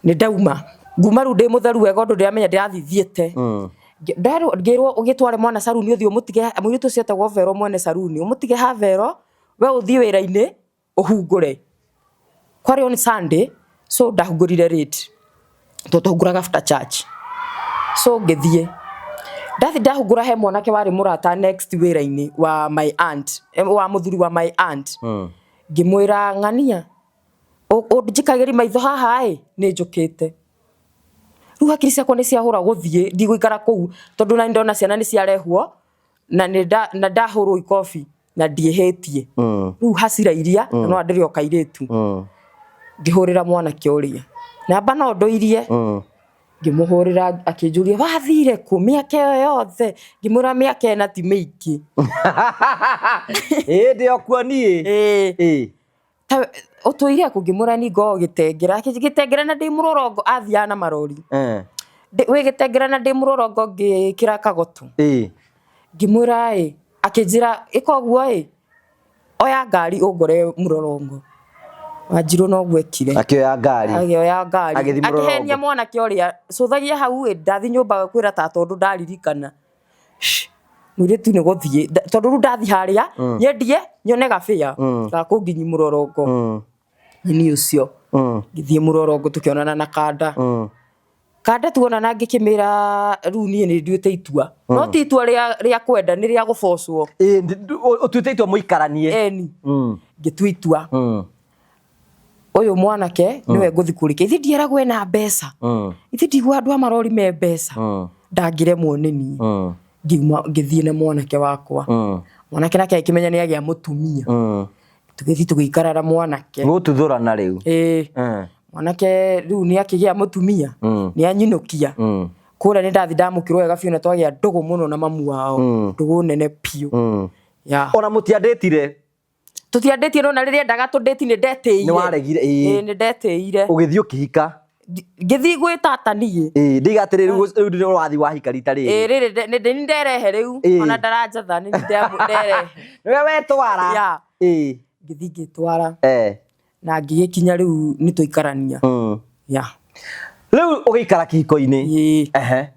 Nĩ ndauma. Nguma rĩu ndĩ mũtheru wega ũndũ ndĩramenya ndĩrathiĩ thiĩte. Nderwo ngĩrwo ũgĩtware mwana saruni ũthiĩ ũmũtige, mũirĩtu ũcio etagwo Vero mwene saruni, ũmũtige ha Vero, we ũthiĩ wĩra-inĩ ũhungũre. Kwarĩ on Sunday, so ndahungũrire late. Tondũ twahungũraga after church. So ngĩthiĩ. Ndathiĩ ndahungũra he mwanake warĩ mũrata next wĩra-inĩ wa my aunt, wa mũthuri wa my aunt. Ngĩmwĩra ng'ania, ũnjikagĩria maitho haha ĩ, nĩ njũkĩte. Rĩu hakiri ciakwa nĩ ciahũra gũthiĩ, ndigũikara kũu tondũ na nĩ ndona ciana nĩ ciarehwo na nĩ ndahũrwo ikobi na ndiĩhĩtie. Rĩu hasira iria, na no ndĩrĩ o kairĩtu. Ngĩhũrĩra mwanake ũrĩa. Namba no ndũirie. Ngĩmũhũrĩra akĩnjũria wathire kũ mĩaka ĩyo yothe? Ngĩmwĩra mĩaka ĩna ti mĩingĩ. Ĩĩ ndĩ o kuo niĩ. Ĩĩ. Ũtũire kũ? Ngĩmwĩra niĩ ngoragwo Gĩtengera. Gĩtengera na ndĩ mũrorongo athiaga na marori. Wĩ Gĩtengera na ndĩ mũrorongo ngĩkĩra kagoto. Ngĩmwĩra ĩ, akĩnjĩra ĩka ũguo ĩ, oya ngari ũngore mũrorongo. Wanjirũ noguo ekire. Akĩoya ngari. Agĩoya ngari. Agĩthiĩ mũrorongo. Akĩhenia mwanake ũrĩa, cũthagia hau ĩ, ndathiĩ nyũmba kwĩra tata ũndũ ndaririkana. Mũirĩtu nĩ gũthiĩ, tondũ rĩu ndathiĩ harĩa, nyendie, nyone gabĩa, ga kũnginyia mũrorongo. Nyini ũcio. Ngĩthiĩ mũrorongo tũkĩonana na kanda. Kanda tuonana ngĩkĩmĩra rĩu niĩ nĩ nduĩte itua. No ti itua rĩa kwenda, nĩ rĩa gũbocwo. Ĩĩ, ũtuĩte itua mũikaranie. Ĩni. Ngĩtua itua. Ũyũ mwanake nĩwe ngũthiĩ kũrĩkia. Ithe ndieragwo ena mbeca. Ithe ndiguaga andũ a marori me mbeca. Ndangĩremwo nĩ niĩ. Ngiuma ngĩthiĩ na mwanake wakwa. Mwanake nake agĩkĩmenya nĩ agĩa mũtumia. Tũgĩthiĩ tũgĩikara na mwanake. Gũtuthũrana rĩu. Ĩĩ. Mwanake rĩu nĩ akĩgĩa mũtumia. Nĩ anyinũkia. Kũrĩa nĩ ndathiĩ ndamũkĩrwo wega biũ na twagĩa ndũgũ mũno na mamu wao. Ndũgũ nene biũ. Yeah. Ona mũtiandĩtire. Tũtiandĩtie no na rĩrĩa endaga tũndĩti nĩ ndetĩire. Nĩ waregire, ĩĩ. Ĩĩ, nĩ ndetĩire. Ũgĩthiĩ ũkĩhika. Ngĩthiĩ gwĩ tata niĩ. Ĩĩ, ndiga atĩrĩ rĩu rĩu nĩ ũrathiĩ wahika rita rĩrĩ. Ĩĩ, rĩrĩ nĩ nderehe rĩu. Ona ndaranjatha, nĩ nderehe. Nĩwe wetwara. Yeah. Ĩĩ. Ngĩthiĩ ngĩtwara. Na ngĩgĩkinya rĩu nĩ tũikarania. Yeah. Rĩu ũgĩikara kĩhiko-inĩ. Ĩĩ.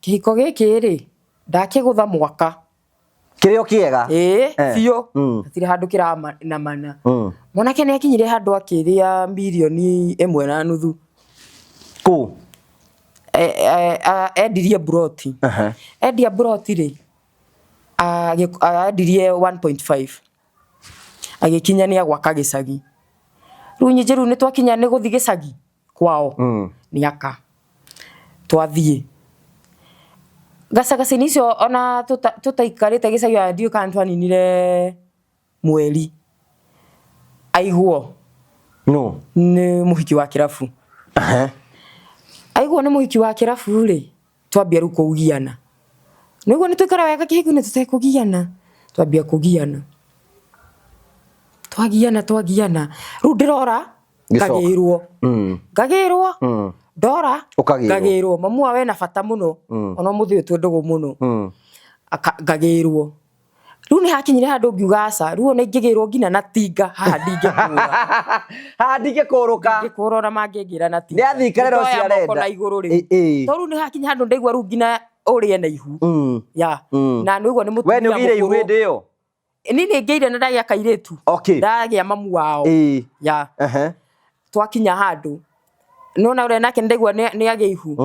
Kĩhiko gĩkĩ rĩ, ndakĩgũtha mwaka. Kĩrĩ o kĩega. Ĩĩ, biũ. Hatirĩ handũ kĩranamana. Mwanake nĩ akinyire handũ akĩrĩa mirioni 1.5. Kũ? Endirie mburoti. Endia mburoti rĩ, endirie 1.5. Agĩkinya nĩ agwaka gĩcagi. Rĩu nyingĩ rĩu nĩ twakinya nĩ gũthiĩ gĩcagi kwao. Nĩ aka. Twathiĩ. Gacagaca-inĩ icio ona tũtaikarĩte gĩcagi ona ndiũĩ kana twaninire mweri. Aigwo. No. Nĩ mũhiki wa kĩrabu. Aigua nĩ mũhiki wa kĩrabu rĩ, twambia rĩu kũgiana. Nĩguo nĩ tũikara wega kĩhiko-inĩ tũtekũgiana, twambia kũgiana. Twagiana twagiana, rĩu ndĩrora Gĩcoka. ngagĩrwo. Ngagĩrwo, ndora Ũkagĩrwo. ngagĩrwo. Mamu wao ena bata mũno, ona ũmũthĩ ũyũ twĩ ndũgũ mũno. Ngagĩrwo. Rĩu nĩ hakinyire handũ ngiuga aca, rĩu ona ingĩgĩrwo nginya na tinga haha ndingĩkũra. Haha ndingĩkũrũka. Ndingĩkũra ona mangĩngĩra na tinga. Nĩ athiĩ ikarĩra Ndoya ũcio moko arenda. na igũrũ rĩu. Ĩ, ĩ. Tondũ rĩu nĩ hakinya handũ ndaigua rĩu nginya ũrĩa ena ihu. Ya. Na nĩ ũigua nĩ We mũtumia nĩ ũgĩire ihu mũkũrũ. hĩndĩ ĩyo? Niĩ nĩ ngĩire na ndagĩa kairĩtu. Okay. Ndagĩa mamu wao. Ĩ. Ya. Ehe. Twakinya handũ. Nona ũrĩa nake ndaigua nĩ agĩa ihu.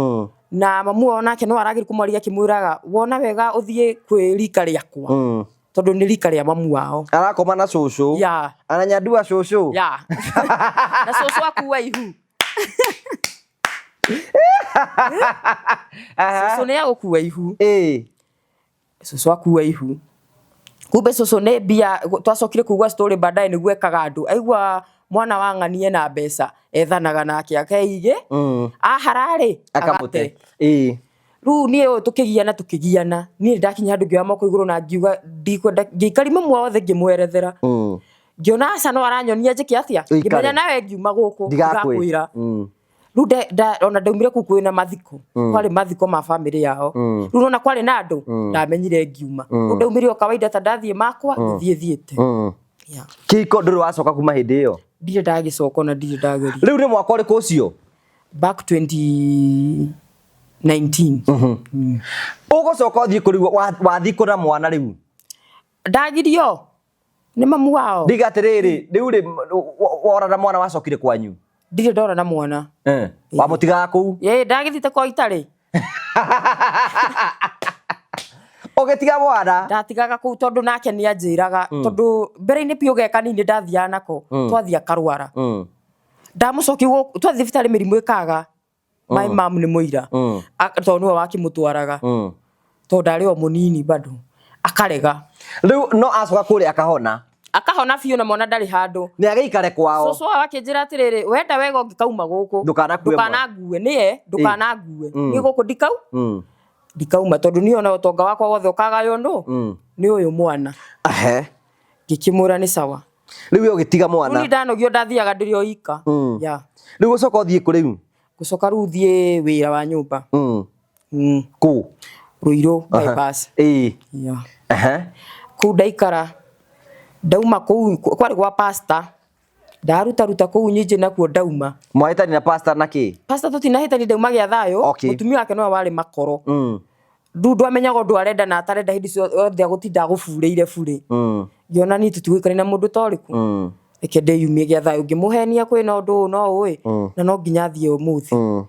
Na mamu wao nake no aragĩrĩ kũmwaria akĩmwĩraga wona wega ũthiĩ kwĩ rika rĩakwa. Tondũ nĩ rika rĩa mamu wao. Arakoma na cũcũ. Ya. Ananyandua cũcũ. Ya. Na cũcũ akua ihu. Cũcũ nĩ agũkua ihu. Ĩ. Cũcũ akua ihu. Kumbe cũcũ nĩ mbia twacokire kũigua story baadaye nĩguo ekaga andũ. Aigua mwana wa ng'ani ena mbeca ethanaga nake akeigĩ. Ahara rĩ Akamũte. agate. Ĩ. Rĩu niĩ ũyũ tũkĩgiana tũkĩgiana. Niĩ nĩndakinya handũ ngĩoya moko igũrũ na ngiuga ndikwenda ngĩikari mamu wao othe ngĩmwerethera. Ngĩona aca no aranyonia njĩke atĩa? Ũikare. Ngĩmenya nawe ngiuma gũkũ Ndigakwĩra. ndigakwĩra. Rĩu ona ndaumire kũu kwĩna mathiko. Kwarĩ mathiko ma bamĩrĩ yao. Rĩu nona kwarĩ na andũ ndamenyire ngiuma. Rĩu ndaumire o kawaida ta ndathiĩ makwa ngĩthiĩ thiĩte. Yeah. Kĩhiko ndũrĩ wacoka kuma hĩndĩ ĩyo? Ndirĩ ndagĩcoka ona ndirĩ ndageria. Rĩu nĩ mwaka ũrĩkũ ũcio? Back 2019. Ũgũcoka ũthiĩ kũ rĩu wathiĩ kũ na mwana rĩu? Ndagirio nĩ mamu wao. Ndiga atĩrĩrĩ, rĩu rĩ wora na mwana wacokire kwanyu? Ndirĩ ndora na mwana. Wamũtigaga kũu? Ĩĩ ndagĩthiĩte kwa itarĩ. Ũgĩtiga mwana? Ndatigaga kũu tondũ nake nĩ anjĩraga tondũ mbere-inĩ biũ ge kanini ndathiaga nako twathiĩ akarwara. Ndamũcokia gũkũ twathiĩ thibitarĩ mĩrimũ ĩkaga. My mom nĩ mũira. Tondũ nĩwe wakĩmũtwaraga. Tondũ ndarĩ o mũnini bado. Akarega. Rĩu no acoka kũrĩa akahona. Akahona biũ na mwana ndarĩ handũ. Nĩ agĩikare kwao. Cũcũ wao akĩnjĩra atĩrĩrĩ, wenda wega ũngĩkauma gũkũ. Ndũkanakue mwana. Ndũkanangue, nĩye, ndũkanangue. Niĩ gũkũ ndikauma tondũ niĩ ona ũtonga wakwa wothe ũkagaywo nũ? Nĩ ũyũ mwana. Ngĩkĩmwĩra nĩ sawa. Rĩu we ũgĩtiga mwana. Rĩu niĩ ndanogio ndathiaga ndĩrĩ o ika. Ya. Rĩu ũcoka ũthiĩ kũ rĩu? Gũcoka rĩu thiĩ wĩra wa nyũmba. Kũ? Ruiru bypass. Ĩ. Ya. Kũu ndaikara ndauma kũu kwarĩ gwa pastor. Ndarutaruta kũu nyingĩ nakuo ndauma. Mwahĩtani na pastor na kĩ? Pastor tũtinahĩtani ndauma gĩa thayũ. Mũtumia wake nĩwe warĩ makoro. Rĩu ndwamenyaga ũndũ arenda na atarenda hĩndĩ ciothe agũtinda agũburĩire burĩ. Ngĩona niĩ tũtigũikarania na mũndũ ta ũrĩkũ. Reke ndĩyumie gĩa thayũ ngĩmũhenia kwĩna ũndũ ũyũ no ũĩ na no nginya athiĩ ũmũthĩ.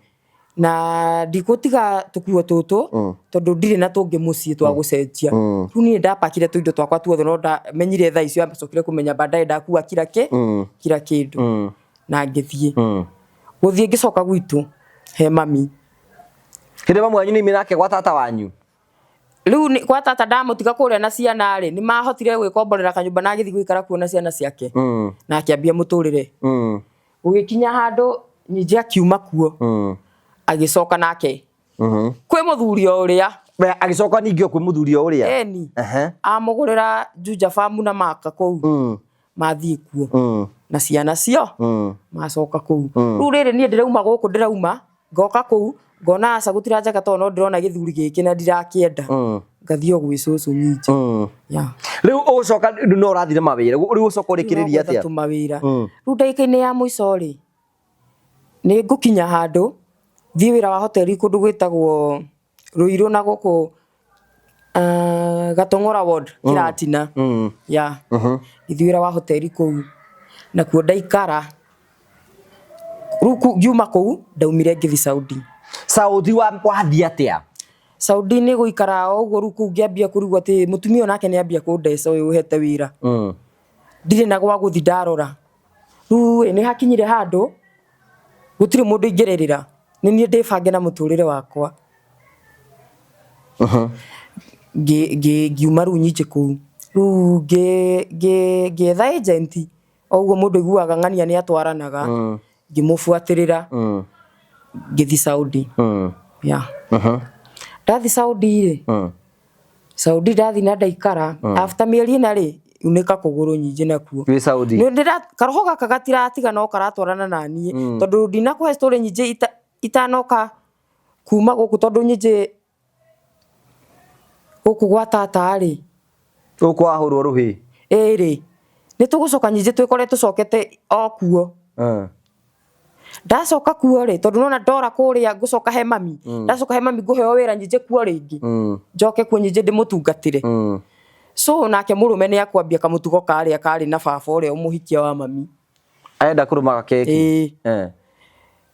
Na ndigũtiga tũkuo tũtũ tondũ ndirĩ na tũngĩ mũciĩ twa gũcenjia. Rĩu niĩ ndapakire tũindo twakwa tuothe no ndamenyire thaa icio acokire kũmenya baadaye ndakua kila kila kĩndũ. Na ngĩthiĩ. Gũthiĩ ngĩcoka gwitũ he mami. Hĩndĩ mamu wanyu nĩ nake gwa tata wanyu? Rĩu kwa tata ndamũtiga kũrĩa na ciana rĩ, nĩ mahotire gwĩkomborera kanyũmba na agĩthiĩ gũikara kuo na ciana ciake. Na akĩambia mũtũrĩre. Gũgĩkinya handũ nyingĩ akiuma kuo. Agĩcoka nake. Kwĩ mũthuri o ũrĩa. We, agĩcoka ningĩ o kwĩ mũthuri o ũrĩa? Ĩni. Amũgũrĩra Juja Farm na Maka kũu. Mathiĩ kuo. Na ciana cio. Macoka kũu. Rĩu rĩrĩ niĩ ndĩrauma gũkũ ndĩrauma, ngoka kũu, ngona aca gũtiranjaka tondũ no ndĩrona gĩthuri gĩkĩ na ndirakĩenda. Ngathiĩ o gwĩ cũcũ nyingĩ. Ya. Rĩu ũgũcoka rĩu no ũrathire mawĩra, rĩu ũcoka ũrĩkĩrĩria atĩa? Rĩu mawĩra. Rĩu ndagĩka-inĩ ya mũico rĩ, nĩ ngũkinya handũ, thiĩ wĩra wa hoteli kũndũ gwĩtagwo Ruiru na gũkũ Gatong'ora ward, Kĩratina. Ya. Ngĩthiĩ wĩra wa hoteli kũu. Nakuo ndaikara. Rĩu ngiuma kũu, ndaumire ngĩthiĩ Saudi. Saudi wathiĩ atĩa? Saudi nĩ gũikara o ũguo rĩu kũu ngĩambia kũrigwo atĩ mũtumia ũyũ nake nĩ ambia kũndeca ũyũ ũhete wĩra. Ndirĩ na gwa gũthiĩ ndarora. Rĩu ĩ nĩ hakinyire handũ gũtirĩ mũndũ ingĩrĩrĩra. Nĩ niĩ ndĩbange na mũtũrĩre wakwa. Ngiuma rĩu nyingĩ kũu. Rĩu ngĩetha agent. O ũguo mũndũ aiguaga ng'ania nĩ atwaranaga, ngĩmũbuatĩrĩra, ngĩthi Saudi. Yeah. Ndathi Saudi rĩ, Saudi ndathi na ndaikara after mĩeri 4 rĩ, unĩka kũgũrũ nyingĩ nakuo. Wĩ Saudi. Nĩ ndĩra karoho gaka gatiratiga no karatwarana na niĩ, tondũ ndinakũhe story nyingĩ itanoka kuma gũkũ, tondũ nyingĩ gũkũ gwa tata rĩ, Gũkũ wahũrwo rũhĩ. Ĩĩ rĩ, nĩ tũgũcoka nyingĩ twĩkore tũcokete o kuo. Ndacoka kuo rĩ, tondũ nona ndora kũrĩa ngũcoka he mami, ndacoka he mami ngũheo wĩra nyingĩ kuo rĩngĩ, njoke kuo nyingĩ ndĩmũtungatĩre. So nake mũrũme nĩ akwambia kamũtugo karĩa karĩ na baba ũrĩa ũmũhikia wa mami. Arenda kũrũma gakeki. Ĩĩ.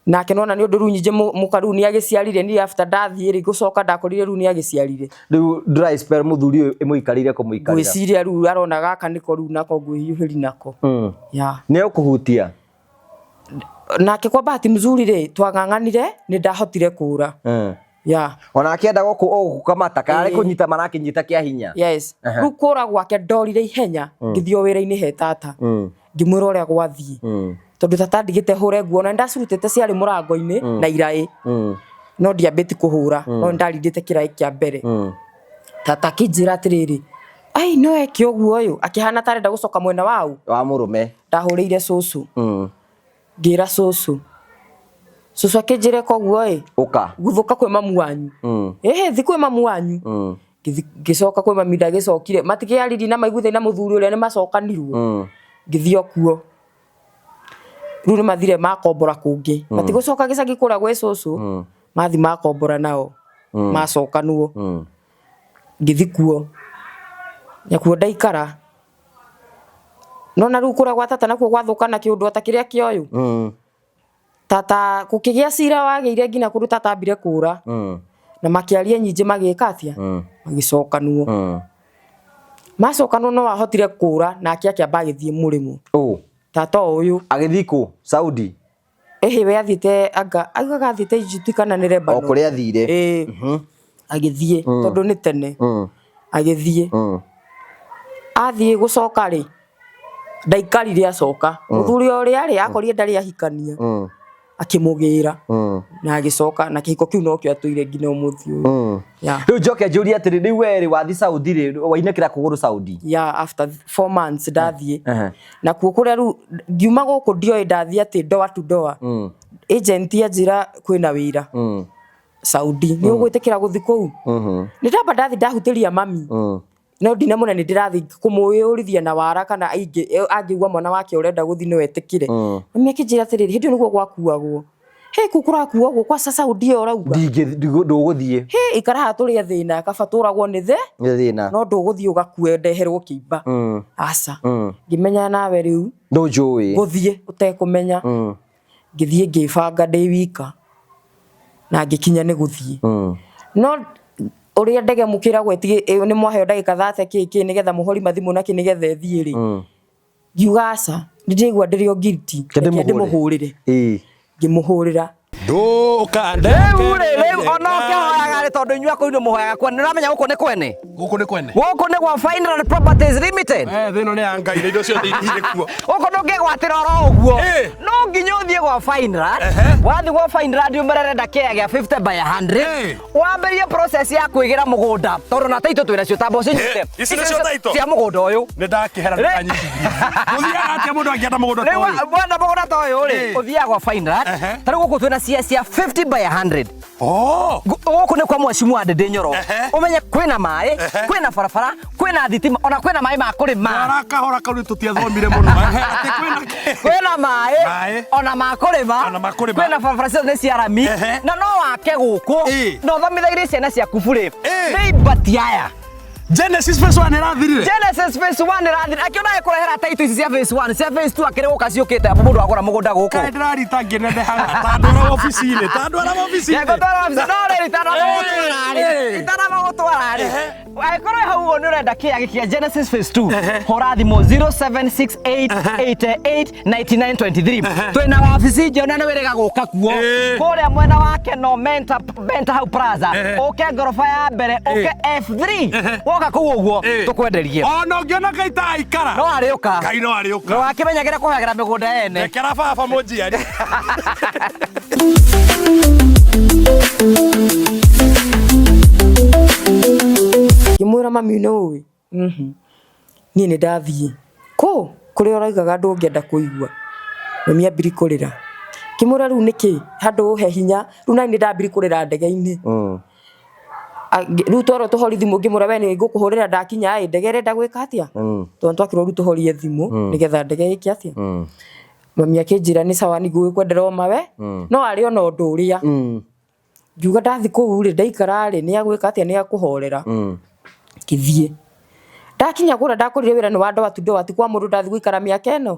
Nake nona nĩ ũndũ rĩu nyingĩ mũka rĩu nĩ agĩciarire, niĩ after ndathiĩ rĩ, ngũcoka ndakorire rĩu nĩ agĩciarire. Rĩu dry spell mũthuri ũyũ ĩmũikarĩire kũmũikarĩra. Ngwĩciria rĩu arona gaka nĩko rĩu nako ngwĩhiũhĩri nako. Yeah. Nĩ ũkũhutia. Nake kwa bahati mzuri rĩ, twang'ang'anire nĩ ndahotire kũra. Yeah. Ona akĩenda gũkũkamata kana arĩ kũnyita marakĩnyita kĩa hinya. Yes. Rĩu kũra gwake ndorire ihenya, ngĩthiĩ o wĩra-inĩ he tata. Ngĩmwĩra ũrĩa gwathiĩ. Tondũ tata ndigĩte hũre nguo na nĩndacirutĩte ciarĩ mũrango-inĩ na iraĩ. No ndiambĩti kũhũra, no nĩndarindĩte kĩraĩ kĩa mbere. Tata akĩnjĩra atĩrĩrĩ, ai no eke ũguo ũyũ, akĩhana ta arenda gũcoka mwena wa ũ? Wa mũrũme. Ndahũrĩire cũcũ. Ngĩra cũcũ. Cũcũ akĩnjĩra ĩka ũguo ĩ. Ũka. Guthũka kwĩ mamu wanyu. Ĩhĩ, thi kwĩ mamu wanyu. Ngĩcoka kwĩ mami ndagĩcokire. Matikĩaririe na maiguithaine na mũthuri ũrĩa nĩmacokanirwo. Ngĩthiĩ o kuo. Rĩu nĩmathire makombora kũngĩ. Matigũcoka gĩcagi kũrĩa gwĩ cũcũ. Mathi makombora nao. Macokanwo. Ngĩthi kuo. Nakuo ndaikara. Nona rĩu kũrĩa gwa tata nakuo gwathũkana kĩũndũ ota kĩrĩa kĩa ũyũ. Tata gũkĩgĩa cira wagĩire nginya kũndũ tata ambire kũra. Na makĩaria nyingĩ magĩka atĩa? Magĩcokanwo. Macokanwo no ahotire kũra nake akĩamba agĩthiĩ mũrĩmo. Tata ũyũ. Agĩthiĩ kũ? Saudi? Ĩhĩ we athiĩte anga augaga athiĩte Egypt kana nĩ Lebanon. O kũrĩa athire. Ĩĩ. Agĩthiĩ tondũ nĩ tene. Agĩthiĩ. Athiĩ gũcoka rĩ, ndaikarire acoka. Mũthuri ũrĩa rĩ, akorire ndarĩ ahikania. Akĩmũgĩra. Na agĩcoka na kĩhiko kĩu nokĩo atũire nginya ũmũthĩ ũyũ. Yeah. Rĩu njoke njũrie atĩrĩ, rĩu we rĩ wathi Saudi rĩ, wainĩkĩra kũgũrũ Saudi? Yeah, after 4 months ndathiĩ. Nakuo kũrĩa rĩu ngiuma gũkũ ndioĩ ndathiĩ atĩ door to door. Agent anjĩra kwĩna wĩra. Saudi. Nĩ ũgwĩtĩkĩra gũthiĩ kũu? Nĩ ndamba ndathi ndahutĩria mami. No ndinamwĩra nĩ ndĩrathiĩ kũmũyũrithia na wara kana angĩigua mwana wake ũrenda gũthiĩ no etĩkĩre. Mami akĩnjĩra atĩrĩrĩ, hĩndĩ ĩyo nĩguo gwakuagwo. Hĩ, kũu kũrakuagwo kwa Saudi ĩyo ũrauga. Ndũgũthiĩ. Hĩ, ikara haha tũrĩe thĩna, kaba tũragwo nĩ thĩ. Nĩ thĩna. No ndũgũthiĩ ũgakue ndeherwo kĩimba. Aca. Ngĩmenya nawe rĩu. Ndũnjũĩ. Gũthiĩ ũtekũmenya. Ngĩthiĩ ngĩbanga ndĩ wika. Na ngĩkinya nĩ gũthiĩ. No ũrĩa ndege mũkĩragwo nĩ mwaheo ndagĩka 30 kĩ kĩ nĩgetha mũhori mathimũ na kĩ nĩgetha ĩthiĩ rĩ. Ngiuga aca, nĩ ndĩraigua ndĩrĩ o guilty. Reke Reke ndĩmũhũrĩre. Ngĩmũhũrĩra. Rĩu rĩ, rĩu ona ũkĩhoyaga rĩ, tondũ inyuĩ akũrũ nĩ mũhoyaga kwene, nĩ ũramenya gũkũ nĩ kwene? Gũkũ nĩ kwene. Gũkũ nĩ gwa Fineland Properties Limited. Thĩ ĩno nĩ ya Ngai na indo ciothe irĩ kuo. Gũkũ ndũngĩgwatĩra oro ũguo. No nginya ũthiĩ gwa Fineland. Wathiĩ gwa Fineland ũmere ũrenda kĩea gĩa 50 by 100. Wambĩrĩrie process ya kwĩgĩra mũgũnda tondũ na taitũ twĩna cio tamba ũcinyite. Ici nĩcio taitũ? Cia mũgũnda ũyũ. Nĩ ndakĩhera ndũkanyitithie. Ũthiaga atĩa mũndũ angĩenda mũgũnda ta Rĩu ũyũ? wenda mũgũnda ta ũyũ rĩ, ũthiaga gwa Fineland. Ta rĩu gũkũ twĩna cia 50 by 100. Gũkũ nĩ kwa Mheshimiwa Ndindi Nyoro. Ũmenye kwĩna maĩ, kwĩna barabara, kwĩna thitima, ona kwĩna maĩ ma kũrĩma. Twara kahora kau nĩ tũtiathomire mũno. Atĩ kwĩna kĩ? Kwĩna maĩ, ona ma kũrĩma, Ona ma kũrĩma. kwĩna barabara ciothe nĩ cia rami, na no wake gũkũ, na ũthomithagĩrie ciana ciaku burĩ. Nĩ ibati aya. Genesis phase 1 ĩrathirire. Genesis phase 1 ĩrathirire. Akĩona agĩkũrehera title ici cia phase 1, cia phase 2 akĩrĩ gũka ciũkĩte abu mũndũ agũra mũgũnda gũkũ. Kaĩ ndĩrarita ngĩnenehaga, ta ndwara obici-inĩ, ta ndwara obici-inĩ. Ngũtwara obici, no rĩrĩ itanamba gũtwara rĩ, itanamba gũtwara rĩ. Angĩkorwo hau ũguo nĩ ũrenda kĩage kĩa Genesis Phase 2, hũra thimũ 0768889923. Twĩna wabici njega na nĩ wĩrĩga gũka kuo kũrĩa mwena wa Keno Menta, Menta hau Plaza, ũke ngoroba ya mbere, ũke F3, woka kũu ũguo tũkwenderie. Ona ũngĩona Ngai ta aikara, No arĩũka. Ngai no arĩũka. No akĩmenyagĩra kũhagĩra mĩgũnda ene. Rekera baba mũnjiari. Ngĩmwĩra mami nĩ ũĩ, niĩ nĩ ndathiĩ kũ kũrĩa ũraugaga ndũngĩenda kũigua. Mami ambiri kũrĩra, ngĩmwĩra rĩu nĩkĩ handũ ũhe hinya, rĩu nani nĩ ndambiri kũrĩra ndege-inĩ. Rĩu twerwo tũhorie thimũ, ngĩmwĩra we nĩ ngũkũhũrĩra ndakinya ĩ, ndege ĩrenda gwĩka atĩa, tondũ twakĩrwo rĩu tũhorie thimũ nĩgetha ndege ĩke atĩa. Mami akĩnjĩra nĩ sawa, nĩ ngũgĩkwendera o mawe, no arĩ ona ũndũ ũrĩa. Ngiuga ndathi kũu rĩ, ndaikara rĩ, nĩ agwĩka atĩa, nĩ akũhorera. Ngĩthiĩ ndakinya kũrĩa ndakorire wĩra nĩ wa ndwatu ndwatu kwa mũndũ, ndathi gũikara mĩaka ĩno,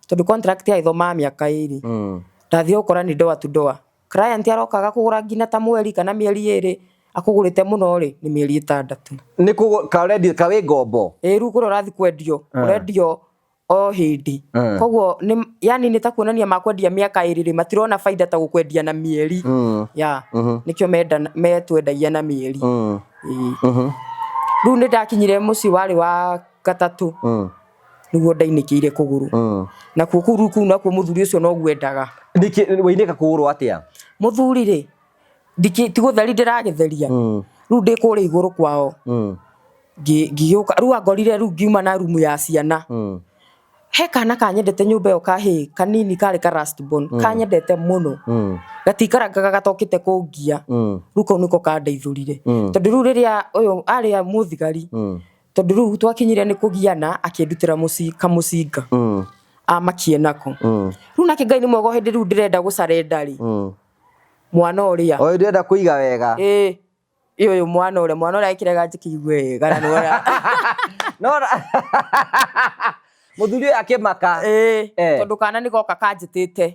tondũ contract yaithomaga mĩaka 2. Ndathire gũkora nĩ ndoa tu ndoa, client arokaga kũgũra nginya ta mweri kana mĩeri 2, akũgũrĩte mũno rĩ nĩ mĩeri 6. Nĩ kũ ka wĩ ngombo? Ĩ, rĩu kũrĩa ũrathi kwendio, ũrendio o hĩndĩ. Koguo nĩ yani nĩ ta kuonania makwendia mĩaka 2 rĩ, matirona baida ta gũkwendia na mĩeri ya nĩkĩo menda metwendagia na mĩeri. Ĩĩ. Rĩu nĩ ndakinyire mũciĩ warĩ wa gatatũ, nĩguo ndainĩkĩire kũgũrũ, nakuo kũu rĩu kũu nakuo mũthuri ũcio noguo endaga. Nĩkĩ wainĩka kũgũrũ atĩa? Mũthuri rĩ, ti gũtheri ndĩragĩtheria, rĩu ndĩ kũrĩa igũrũ kwao, ngĩgĩũka rĩu angorire, rĩu ngiuma na rumu ya ciana. He kana kanyendete nyũmba ĩyo, kahĩ kanini karĩ ka last born, kanyendete mũno, gatikaraga gatokĩte kũngia. Rĩu kau nĩko kandeithũrire, tondũ rĩu rĩrĩa ũyũ arĩa mũthigari, tondũ rĩu twakinyire nĩ kũgiana, akĩndutĩra kamũcinga amakie nako. Rĩu nake Ngai nĩ mwega, o hĩndĩ rĩu ndĩrenda gũcarenda rĩ, mwana ũrĩa O ndĩrenda kũiga wega. Ĩĩ, ũyũ mwana ũrĩa akĩrega njĩkĩigue wega na nĩwona. No mũthuri ũyũ akĩmaka. Ĩĩ, tondũ kana nĩ goka kanjĩtĩte.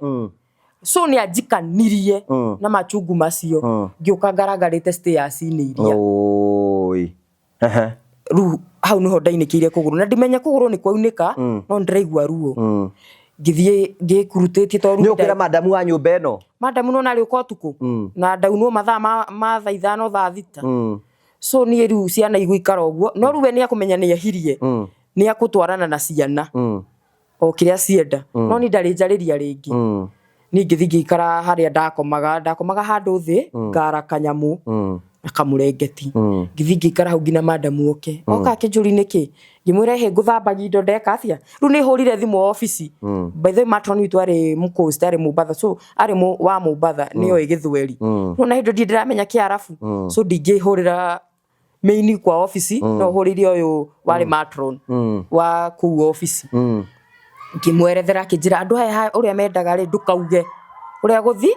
So nĩ anjikanirie na machungu macio, ngĩũka ngaragarĩte stairs-inĩ iria. Oi. Rĩu hau nĩho ndainĩkĩire kũgũrũ, na ndimenye kũgũrũ nĩ kwaunĩka, no ndĩraigua ruo. Ngĩthiĩ ngĩkurutĩtie tondũ Nĩ ũkwĩra madamu wa nyũmba ĩno? Madamu nona arĩũka ũtukũ na ndaunwo mathaa ma thaa 5, thaa 6. So niĩ rĩu ciana igũikara ũguo, no rĩu we nĩ akũmenya nĩ ehirie, nĩ akũtwarana na ciana o kĩrĩa cienda, no niĩ ndarĩ njarĩria rĩngĩ. Niĩ ngĩthiĩ ngĩikara harĩa ndakomaga, ndakomaga handũ thĩ, ngara kanyamũ na kamũrengeti. Ngĩthiĩ ngĩikara hau nginya madamu oke. Oka akĩnjũria nĩkĩ, ngĩmwĩra ĩhĩ, ngũthambagia indo, ndeka atĩa. Rĩu nĩ hũrire thimũ obici. By the way, matron witũ arĩ mũcoast, arĩ Mombatha, so arĩ wa Mombatha, nĩoĩ gĩthweri. Rĩu na hĩndĩ ndĩramenya kĩarabu, so ndingĩhũrĩra main kwa obici, no hũrĩire ũyũ warĩ matron wa kũu obici. Ngĩmwerethera, akĩnjĩra andũ aya ũrĩa mendaga rĩ, ndũkauge ũrĩa gũthi,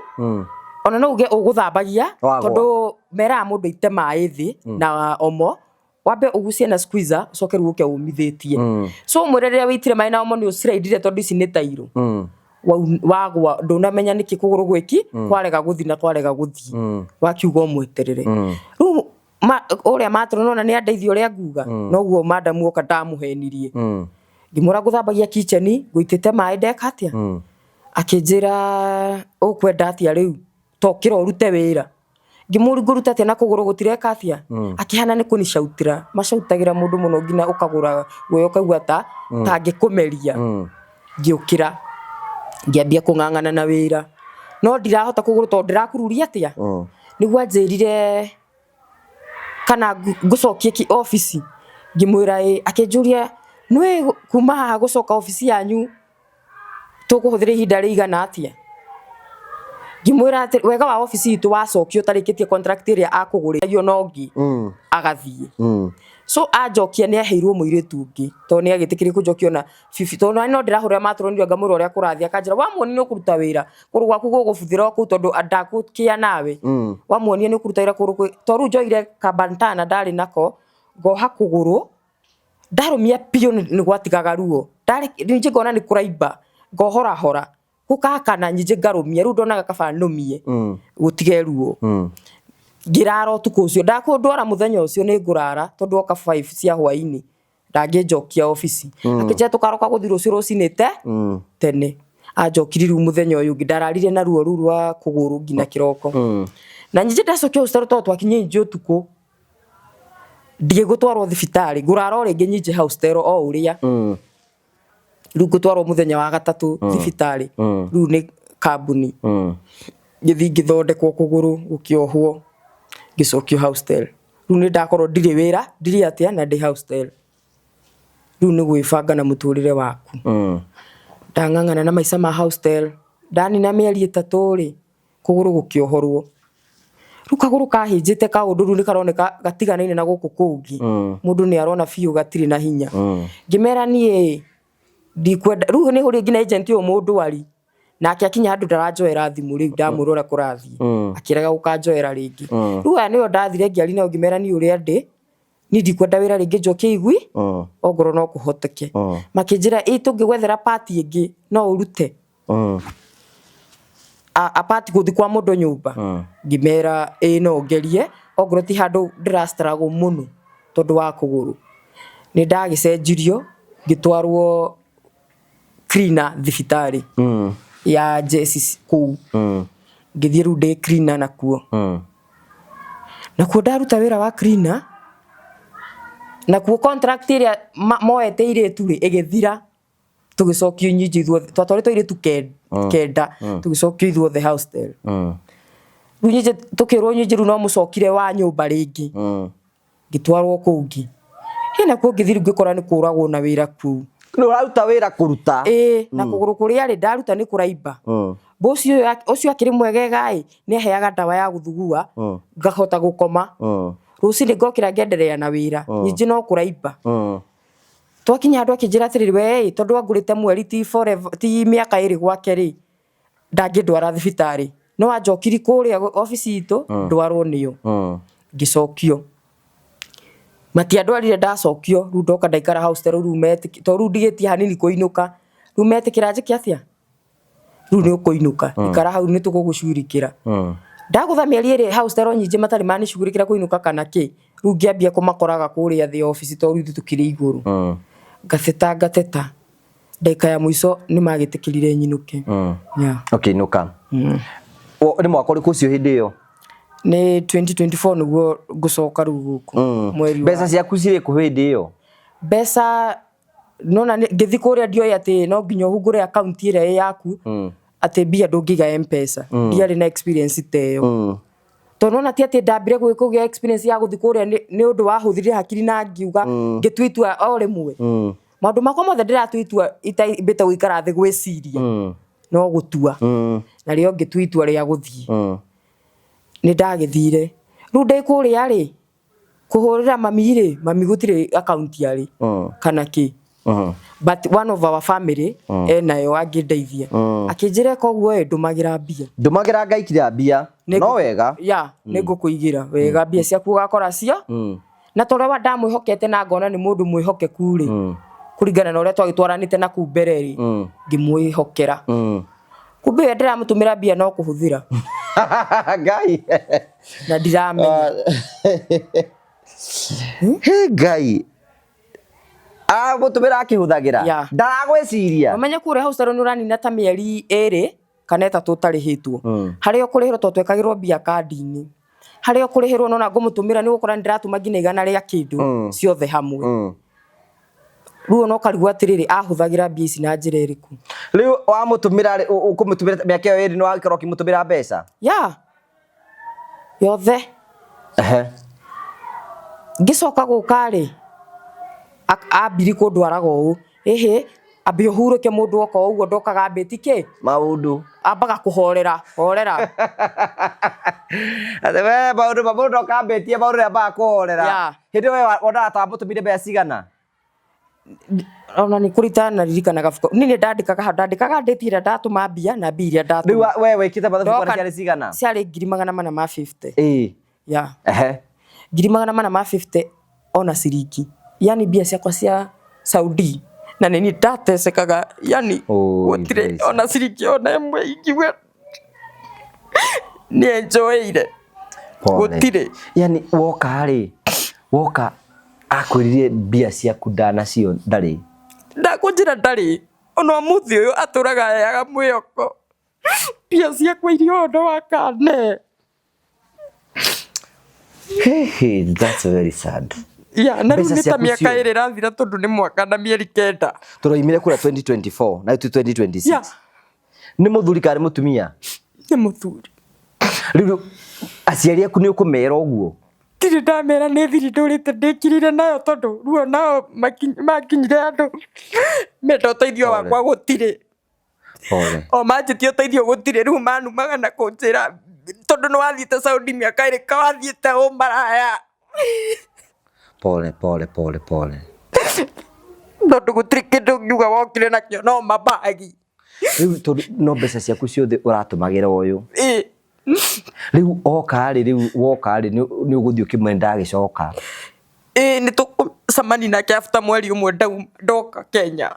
ona no uge ũgũthambagia, tondũ meraga mũndũ aite maĩ thĩ na omo, wambe ũgucie na squeezer, ũcoke rĩu ũke ũmithĩtie. So ũmwĩre rĩrĩa wĩitire maĩ na omo nĩ ũciraindire, tondũ ici nĩ tairũ. Wagwa ndũnamenya nĩkĩ kũgũrũ gwĩki kwarega gũthi na kwarega gũthiĩ, wakiuga ũmweterere. Rĩu ũrĩa matron ona nĩ andeithia ũrĩa nguga, noguo madamu oka ndamũhenirie, ngĩmwĩra ngũthambagia kitchen, ngũitĩte maĩ, ndeka atĩa. Akĩnjĩra ũkwenda atĩa rĩu, tokĩra ũrute wĩra. Ngĩmũria ngũruta atĩa na kũgũrũ gũtireka atĩa. Akĩhana nĩ kũnicautĩra, macautagĩra mũndũ mũno nginya ũkagũra guoya, ũkaigua ta tangĩkũmeria. Ngĩũkĩra ngĩambia kũng'ang'ana na wĩra, no ndirahota kũgũrũ tondũ ndĩrakururia atĩa. Nĩguo anjĩrire kana ngũcokie ki obici, ngĩmwĩra ĩ. Akĩnjũria nĩũĩ kuma haha gũcoka obici yanyu tũkũhũthĩra ihinda rĩigana atĩa. Ngĩmwĩra atĩ wega wa obici itũ, wacokio ũtarĩkĩtie contract ĩrĩa akũgũrĩra na ũngĩ agathiĩ. So anjokia nĩ aheirwo mũirĩtu ũngĩ, tondũ nĩ agĩtĩkĩrie kũnjokia ona bibi, tondũ nani no ndĩrahũrĩra matron ngamwĩra ũrĩa kũrathiĩ, akanjĩra wamuonia nĩ ũkũruta wĩra kũgũrũ gwaku gũgũbuthĩra o kũu, tondũ ndakũkĩa nawe, wamuonia nĩ ũkũruta wĩra kũgũrũ kwĩ tondũ rĩu njoire kabantana ndarĩ nako, ngoha kũgũrũ, ndarũmia biũ nĩ gwatigaga ruo. Ningĩ ngona nĩ kũraimba, ngohorahora gũkakana, nyingĩ ngarũmia. Rĩu ndonaga kaba nũmie gũtige ruo. Ngĩrara ũtukũ ũcio, ndakũndwara mũthenya ũcio nĩ ngũrara tondũ oka 5 cia hwainĩ ndangĩnjokia obici. Akĩnjĩra tũkaroka gũthiĩ rũciũ rũcinĩ te tene. Anjokirie rĩu mũthenya ũyũ ũngĩ, ndararire na ruo rũu rwa kũgũrũ nginya kĩroko. Na nyingĩ ndacokio hostel tondũ twakinyire nyingĩ ũtukũ, ndigĩgũtwarwo thibitarĩ, ngũrara o rĩngĩ nyingĩ hostel o ũrĩa. Rĩu ngũtwarwo mũthenya wa gatatũ thibitarĩ, rĩu nĩ kambuni. Ngĩthiĩ ngĩthondekwo kũgũrũ gũkĩohwo, ngĩcokio hostel. Rĩu nĩ ndakorwo ndirĩ wĩra, ndirĩ atĩa na ndĩ hostel. Rĩu nĩ gwĩbanga na mũtũrĩre waku. Ndang'ang'ana na maica ma hostel, ndanina mĩeri 3 rĩ, kũgũrũ gũkĩohorwo. Rĩu kagũrũ kahĩnjĩte kaũndũ rĩu nĩ karoneka gatiganaine na gũkũ kũngĩ. Mũndũ nĩ arona biũ gatirĩ na hinya. Ngĩmera niĩ ndikwenda, rĩu nĩ hũrire nginya agent ũyũ mũndwari, nake akinya handũ ndaranjoera thimũ rĩu ndamwĩra ũrĩa kũrathiĩ. Akĩrega gũkanjoera rĩngĩ. Rĩu aya nĩo ndathire ngĩaria nao ngĩmera niĩ ũrĩa ndĩ, niĩ ndikwenda wĩra rĩngĩ njokie igui, ongorwo no kũhoteke. Makĩnjĩra ĩ tũngĩgwethera part ĩngĩ no ũrute. Apart gũthiĩ kwa mũndũ nyũmba. Ngĩmera ĩ no ngerie ongorwo ti handũ ndĩra struggle mũno tondũ wa kũgũrũ. Nĩ ndagĩcenjirio ngĩtwarwo cleaner thibitarĩ ya jeci kũu. Ngĩthiĩ rĩu ndĩ cleaner nakuo. Nakuo ndaruta wĩra wa cleaner, nakuo contract ĩrĩa moete airĩtu rĩ ĩgĩthira, tũgĩcokio nyingĩ ithuothe, twatwarĩtwo airĩtu 9, tũgĩcokio ithuothe hostel. Rĩu nyingĩ tũkĩrwo nyingĩ rĩu no mũcokire wa nyũmba rĩngĩ. Ngĩtwarwo kũngĩ. Hĩ nakuo ngĩthiĩ rĩu ngĩkora nĩ kũragwo na wĩra kũu. Nĩ ũraruta wĩra kũruta. Ĩĩ, na kũgũrũ kũrĩa rĩ ndaruta nĩ kũraimba. Boss ũyũ ũcio akĩrĩ mwegega ĩ, nĩ aheaga ndawa ya gũthugua, ngahota gũkoma. Rũcinĩ ngokĩra ngenderea na wĩra, nyingĩ no kũraimba. Twakinya handũ akĩnjĩra atĩrĩrĩ, we ĩ, tondũ angũrĩte mweri ti forever, ti mĩaka 2 gwake rĩ, ndangĩndwara thibitarĩ. No anjokiri kũrĩa obici itũ, ndwarwo nĩo. Ngĩcokio. Matiandwarire ndacokio, rĩu ndoka ndaikara hostel rĩu metĩkĩra, tondũ rĩu ndigĩtie hanini kũinũka. Rĩu metĩkĩra njĩke atĩa? Rĩu nĩ ũkũinũka, ikara hau nĩ tũgũgũcugurikĩra. Ndagũtha mĩeri 2 hostel nyingĩ matarĩ manicugurikĩra kũinũka kana kĩ, rĩu ngĩambia kũmakoraga kũrĩa thĩ obici tondũ rĩu ithuĩ tũkĩrĩ igũrũ. Ngateta ngateta, ndagĩka ya mũico nĩ magĩtĩkĩrire nyinũke. Yeah. Ũkĩinũka. Nĩ mwaka ũrĩkũ ũcio hĩndĩ ĩyo? Nĩ 2024 nĩguo ngũcoka rĩu gũkũ. Mweri wa Mbeca ciaku cirĩ kũ hĩndĩ ĩyo? Mbeca nona ngĩthiĩ kũrĩa ndioĩ atĩ no nginya ũhungũre account ĩrĩa ĩ yaku, atĩ mbia ndũngĩiga M-Pesa. Ndiarĩ na experience ta ĩyo. Tondũ nona ti atĩ ndambire kũgĩa experience ya gũthiĩ kũrĩa nĩ ũndũ wahũthirire hakiri na ngiuga ngĩtua itua o rĩmwe. Maũndũ makwa mothe ndĩratua itua itambĩte gũikara thĩ gwĩciria. No gũtua. Na rĩo ngĩtua itua rĩa gũthiĩ. Nĩ ndagĩthire. Rĩu ndĩ kũrĩa rĩ, kũhũrĩra mami rĩ, mami gũtirĩ account arĩ kana kĩ. But one of our family enayo angĩndeithia. Akĩnjĩra ĩka ũguo ĩ, ndũmagĩra mbia. Ndũmagĩra ngaikira mbia. No wega. Ya, nĩ ngũkũigĩra wega mbia ciaku ũgakora cio. Na ta ũrĩa ndamwĩhokete na ngona nĩ mũndũ mwĩhokeku rĩ, kũringana na ũrĩa twagĩtwaranĩte na kũu mbere rĩ, ngĩmwĩhokera. Kumbe we ndĩramũtũmĩra mbia no kũhũthĩra. Ngai. Na ndiramenya. He Ngai. Aramũtũmĩra akĩhũthagĩra. Yeah. Ndaragwĩciria. Ũmenye kũrĩa hostel nĩ ũranina ta mĩeri 2 kana 3 ũtarĩhĩtwo. Harĩa ũkũrĩhĩrwo tondũ twekagĩrwo mbia kandi-inĩ. Harĩa ũkũrĩhĩrwo nona ngũmũtũmĩra nĩ ũgũkora nĩ ndĩratũma nginya 100 rĩa kĩndũ ciothe hamwe. Rĩu ona ũkarigwo atĩrĩrĩ, ahũthagĩra mbia ici na njĩra ĩrĩkũ? Rĩu wamũtũmĩra rĩ, ũkũmũtũmĩra mĩaka ĩyo 2 nĩ waikara ũkĩmũtũmĩra mbeca? Yeah. Yothe. Ngĩcoka gũka rĩ, ambiri kũndwaraga ũũ, ĩhĩ, ambe ũhurũke mũndũ oka ũguo ndokaga ambĩti kĩ? Maũndũ. Ambaga kũhorera, horera. Atĩ we maũndũ ma mũndũ oka ambĩtie maũndũ nĩ ambaga kũhorera. Yeah. Hĩndĩ ĩyo we wonaga ta wamũtũmire mbeca cigana? Ona nĩ kũrita naririkana gabuku. Niĩ nĩ ndandĩkaga handũ, ndandĩkaga ndĩti ĩrĩa ndatũma mbia na mbia iria ndatũma. Rĩu we wĩkĩte mathabu kuona ciarĩ cigana? Ciarĩ 450,000. Ĩĩ. Yeah. 450,000 ona ciringi. Yani mbia ciakwa cia Saudi. Na nĩ niĩ ndatecekaga, yani gũtirĩ ona ciringi ona ĩmwe ingiuga nĩ enjoyeire. Pole. Gũtirĩ. Yani woka rĩ, woka akwĩrire mbia ciaku ndanacio ndarĩ. Ndakũnjĩra ndarĩ. Ona ũmũthĩ ũyũ atũraga aheaga mwĩhoko. Mbia ciakwa iria ona wakane. Hey, hey, that's very sad. Ya, na rĩu Mbeca nĩ ta ciaku mĩaka ciothe. ĩrĩ ĩrathira tondũ nĩ mwaka na mĩeri 9. Tũroimire kũrĩa 2024 na rĩu 2026. Ya, Nĩ mũthuri kana nĩ mũtumia? Nĩ mũthuri. Rĩu aciari aku nĩ ũkũmera ũguo? Ndirĩ ndamera nĩ thiri ndũrĩte ndĩkirire nayo tondũ ruo nao makinyire andũ menda ũteithio Pole. wakwa gũtirĩ. Pole. O manjĩtie ũteithio gũtirĩ rĩu manumaga na kũnjĩra tondũ nĩ wathiĩte Saudi mĩaka ĩrĩ ka wathiĩte ũmaraya. Pole, pole, pole, pole. Tondũ gũtirĩ kĩndũ ngiuga wokire nakĩo no mabagi. Rĩu tondũ no mbeca ciaku ciothe ũratũmagĩra ũyũ. Ĩ. Rĩu oka rĩ, rĩu woka rĩ, nĩ ũgũthiĩ ũkĩmwĩra ndagĩcoka. Ĩ nĩ tũkũcemania nake after mweri ũmwe ndoka Kenya.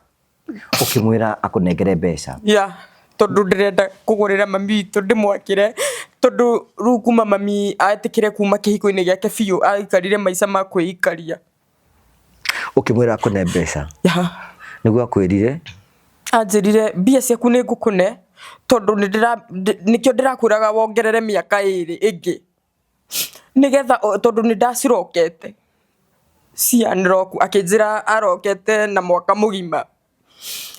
Ũkĩmwĩra akũnengere mbeca. Ya, tondũ ndĩrenda kũgũrĩra mami witũ ndĩmwakĩre tondũ rĩu kuma mami etĩkĩre kuma kĩhiko-inĩ gĩake biũ aikarire maica ma kwĩikaria. Ũkĩmwĩra akũne mbeca. Ya. Nĩguo akwĩrire? Anjĩrire mbia ciaku nĩ ngũkũne tondũ nĩkĩo ndĩrakwĩraga wongerere mĩaka ĩrĩ ĩngĩ nĩgetha tondũ nĩ ndacirokete cia nĩroku akĩnjĩra arokete na mwaka mũgima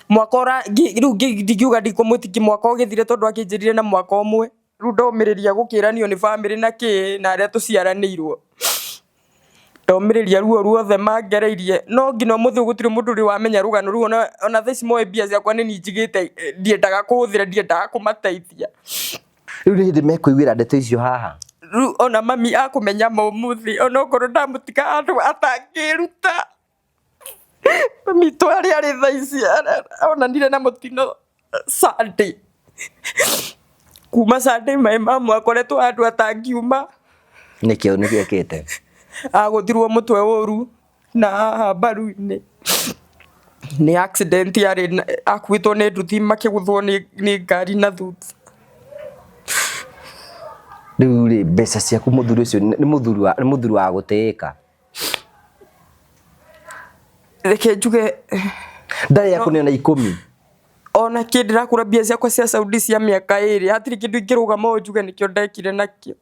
mwaka ũra rĩu ndingiuga ndikũmũtiki mwaka ũgĩthire tondũ akĩnjĩrire na mwaka ũmwe rĩu ndomĩrĩria gũkĩranio nĩ bamĩrĩ na kĩ na arĩa tũciaranĩirwo ndomĩrĩria ruo ruothe mangereirie no nginya ũmũthĩ gũtirĩ mũndũ ũrĩ wamenya rũgano rũu ona thaa ici moĩ mbia ciakwa nĩ niĩ njigĩte ndiendaga kũhũthĩra ndiendaga kũmateithia. Rĩu nĩ hĩndĩ mekũiguĩra ndeto icio haha. Rĩu ona mami akũmenya ma ũmũthĩ ona okorwo ndamũtiga handũ atangĩruta mami witũ harĩa arĩ thaa ici onanire na mũtino Sunday. Kuma Sunday my mom akoretwo handũ atangiuma. Nĩkĩ nĩkĩ ekĩte? Agũthirwo mũtwe ũru na haha mbaru-inĩ. Nĩ accident yarĩ akuĩtwo nĩ nduthi makĩgũthwo nĩ ngari na thutha. Rĩu rĩ mbeca ciaku mũthuri ũcio nĩ mũthuri wa gũtĩĩka. Reke njuge ndarĩ akũneana 10. Ona kĩ ndĩrakũra mbia ciakwa cia Saudi cia mĩaka ĩrĩ hatirĩ kĩndũ ingĩrũgama ũũ njuge nĩkĩo ndekire nakĩo.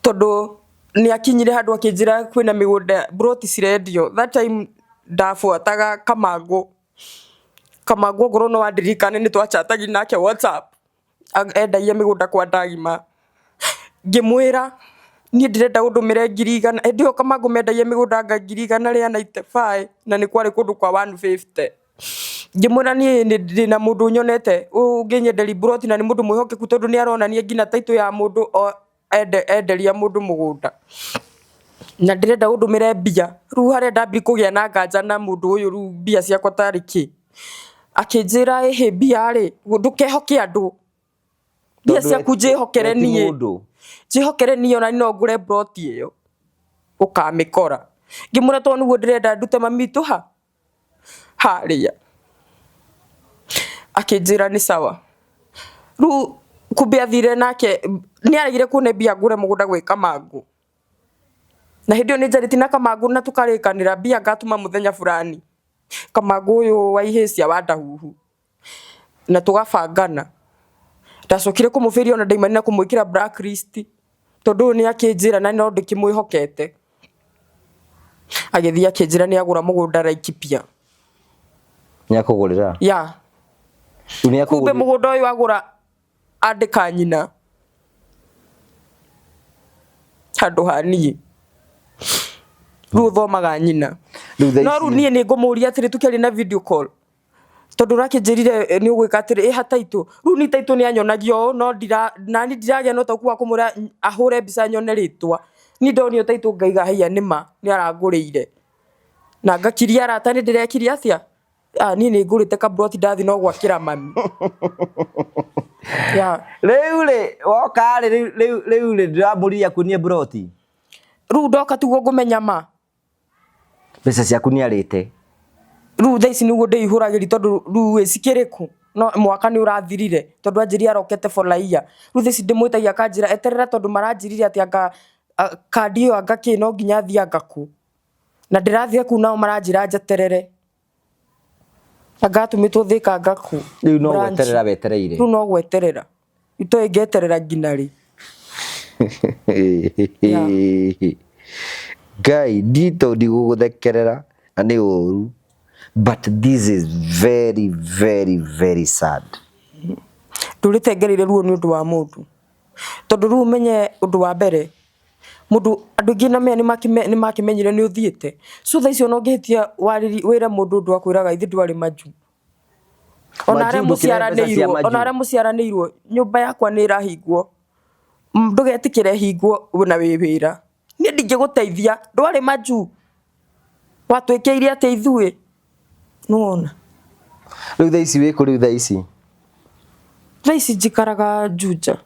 Tondũ nĩ akinyire handũ akĩnjĩra kwĩna mĩgũnda ploti cirendio. That time ndabuataga Kamangũ. Kamangũ ongorwo no andirikane nĩ twachatagi nake WhatsApp. Endagia mĩgũnda kwa Ndagima. Ngĩmwĩra niĩ ndĩrenda ũndũmĩre 100,000. Hĩndĩ ĩyo Kamangũ mendagia mĩgũnda anga 195,000 na nĩ kwarĩ kũndũ kwa 150. Ngĩmwĩra niĩ ndĩna mũndũ nyonete ũngĩnyenderia ploti na nĩ mũndũ mwĩhokeku tondũ nĩ aronania nginya title ya mũndũ enderia mũndũ mũgũnda. Na ndĩrenda ũndũmĩre mbia. Rĩu harĩa ndambire kũgĩa na nganja na mũndũ ũyũ rĩu mbia ciakwa tarĩ kĩ. Akĩnjĩra ĩhĩ mbia rĩ ndũkehoke andũ. Mbia ciaku njĩhokere niĩ. Njĩhokere niĩ ona no ngũre ploti ĩyo. Ũkamĩkora. Ngĩmwĩra tondũ nĩguo ndĩrenda ndute mami witũ ha? Harĩa. Akĩnjĩra nĩ sawa. Rĩu kumbe athire nake nĩ aregire kũne mbia ngũre mũgũnda gwĩ Kamangũ. Na hĩndĩ ĩyo nĩ njarĩtie na Kamangũ na tũkarĩkanĩra mbia ngatũma mũthenya fulani. Kamangũ ũyũ wa ihĩĩ cia Wandahuhu. Na tũgabangana. Ndacokire kũmũbĩria ona ndaimanire kũmwĩkĩra blacklist. Tondũ ũyũ nĩ akĩnjĩra na no ndĩkĩmwĩhokete. Agĩthiĩ akĩnjĩra nĩ agũra mũgũnda Laikipia. Nĩ akũgũrĩra? Ya. Kumbe mũgũnda ũyũ agũra andĩka nyina. Handũ ha niĩ. Rĩu ũthomaga nyina. No rĩu niĩ nĩ ngũmũria atĩrĩ tũkĩaria na video call. Tondũ ũrakĩnjĩrire nĩ ũgwĩka atĩrĩ ĩha taitũ. Rĩu niĩ taitũ nĩ anyonagia ũũ no nani ndiragĩa na ũtaũku wa kũmwĩra ahũre mbica nyone rĩtwa. Niĩ ndonio taitũ ngaiga haiya nĩ ma nĩ arangũrĩire. Na ngakiria arata nĩ ndĩrekirie atĩa? Niĩ nĩ ngũrĩte kaburoti ndathi no gwakĩra mami. Rĩu rĩ woka rĩ rĩu rĩ ndĩramũria akuonie buroti. Rĩu ndoka tiguo ngũmenya ma. Mbeca ciaku nĩ arĩte. Rĩu thaa ici nĩguo ndĩihũragĩria tondũ rĩu ĩ cikĩrĩ kũ? No mwaka nĩ ũrathirire tondũ anjĩrire arokete for a year. Rĩu thaa ici ndĩmwĩtagia akanjĩra eterera tondũ maranjĩrire atĩ anga kandi ĩyo anga kĩ no nginya thiĩ anga kũ. Na ndĩrathiĩ kũu nao maranjĩra njeterere. Anga atũmĩtwo Thĩka anga kũ. Rĩu no Branch. gweterera wetereire. Rĩu no gweterera. Itoĩ ngeterera nginya rĩ. Yeah. Ngai ndito ndigũgũthekerera na nĩ ũru, but this is very very very sad. Ndũrĩte ngereire ruo nĩ ũndũ wa mũndũ. Tondũ rĩu ũmenye ũndũ wa mbere, mũndũ andũ aingĩ na mea nĩ makĩmenyire nĩ ũthiĩte. So thaa ici ona ũngĩhĩtia wĩre mũndũ ũndũ akwĩraga ithe ndwarĩ majuu. Ona arĩa Majuu ndũkĩrehe mbeca cia mũciaranĩirwo, ona majuu. arĩa mũciaranĩirwo, nyũmba yakwa nĩ ĩrahingwo. Ndũgetĩkĩre hingwo na wĩ wĩra. Niĩ ndingĩgũteithia, ndwarĩ majuu. Watwĩkĩire atĩa ithuĩ? Nĩwona? Rĩu thaa ici wĩkũ rĩu thaa ici? Thaa ici njikaraga Juja.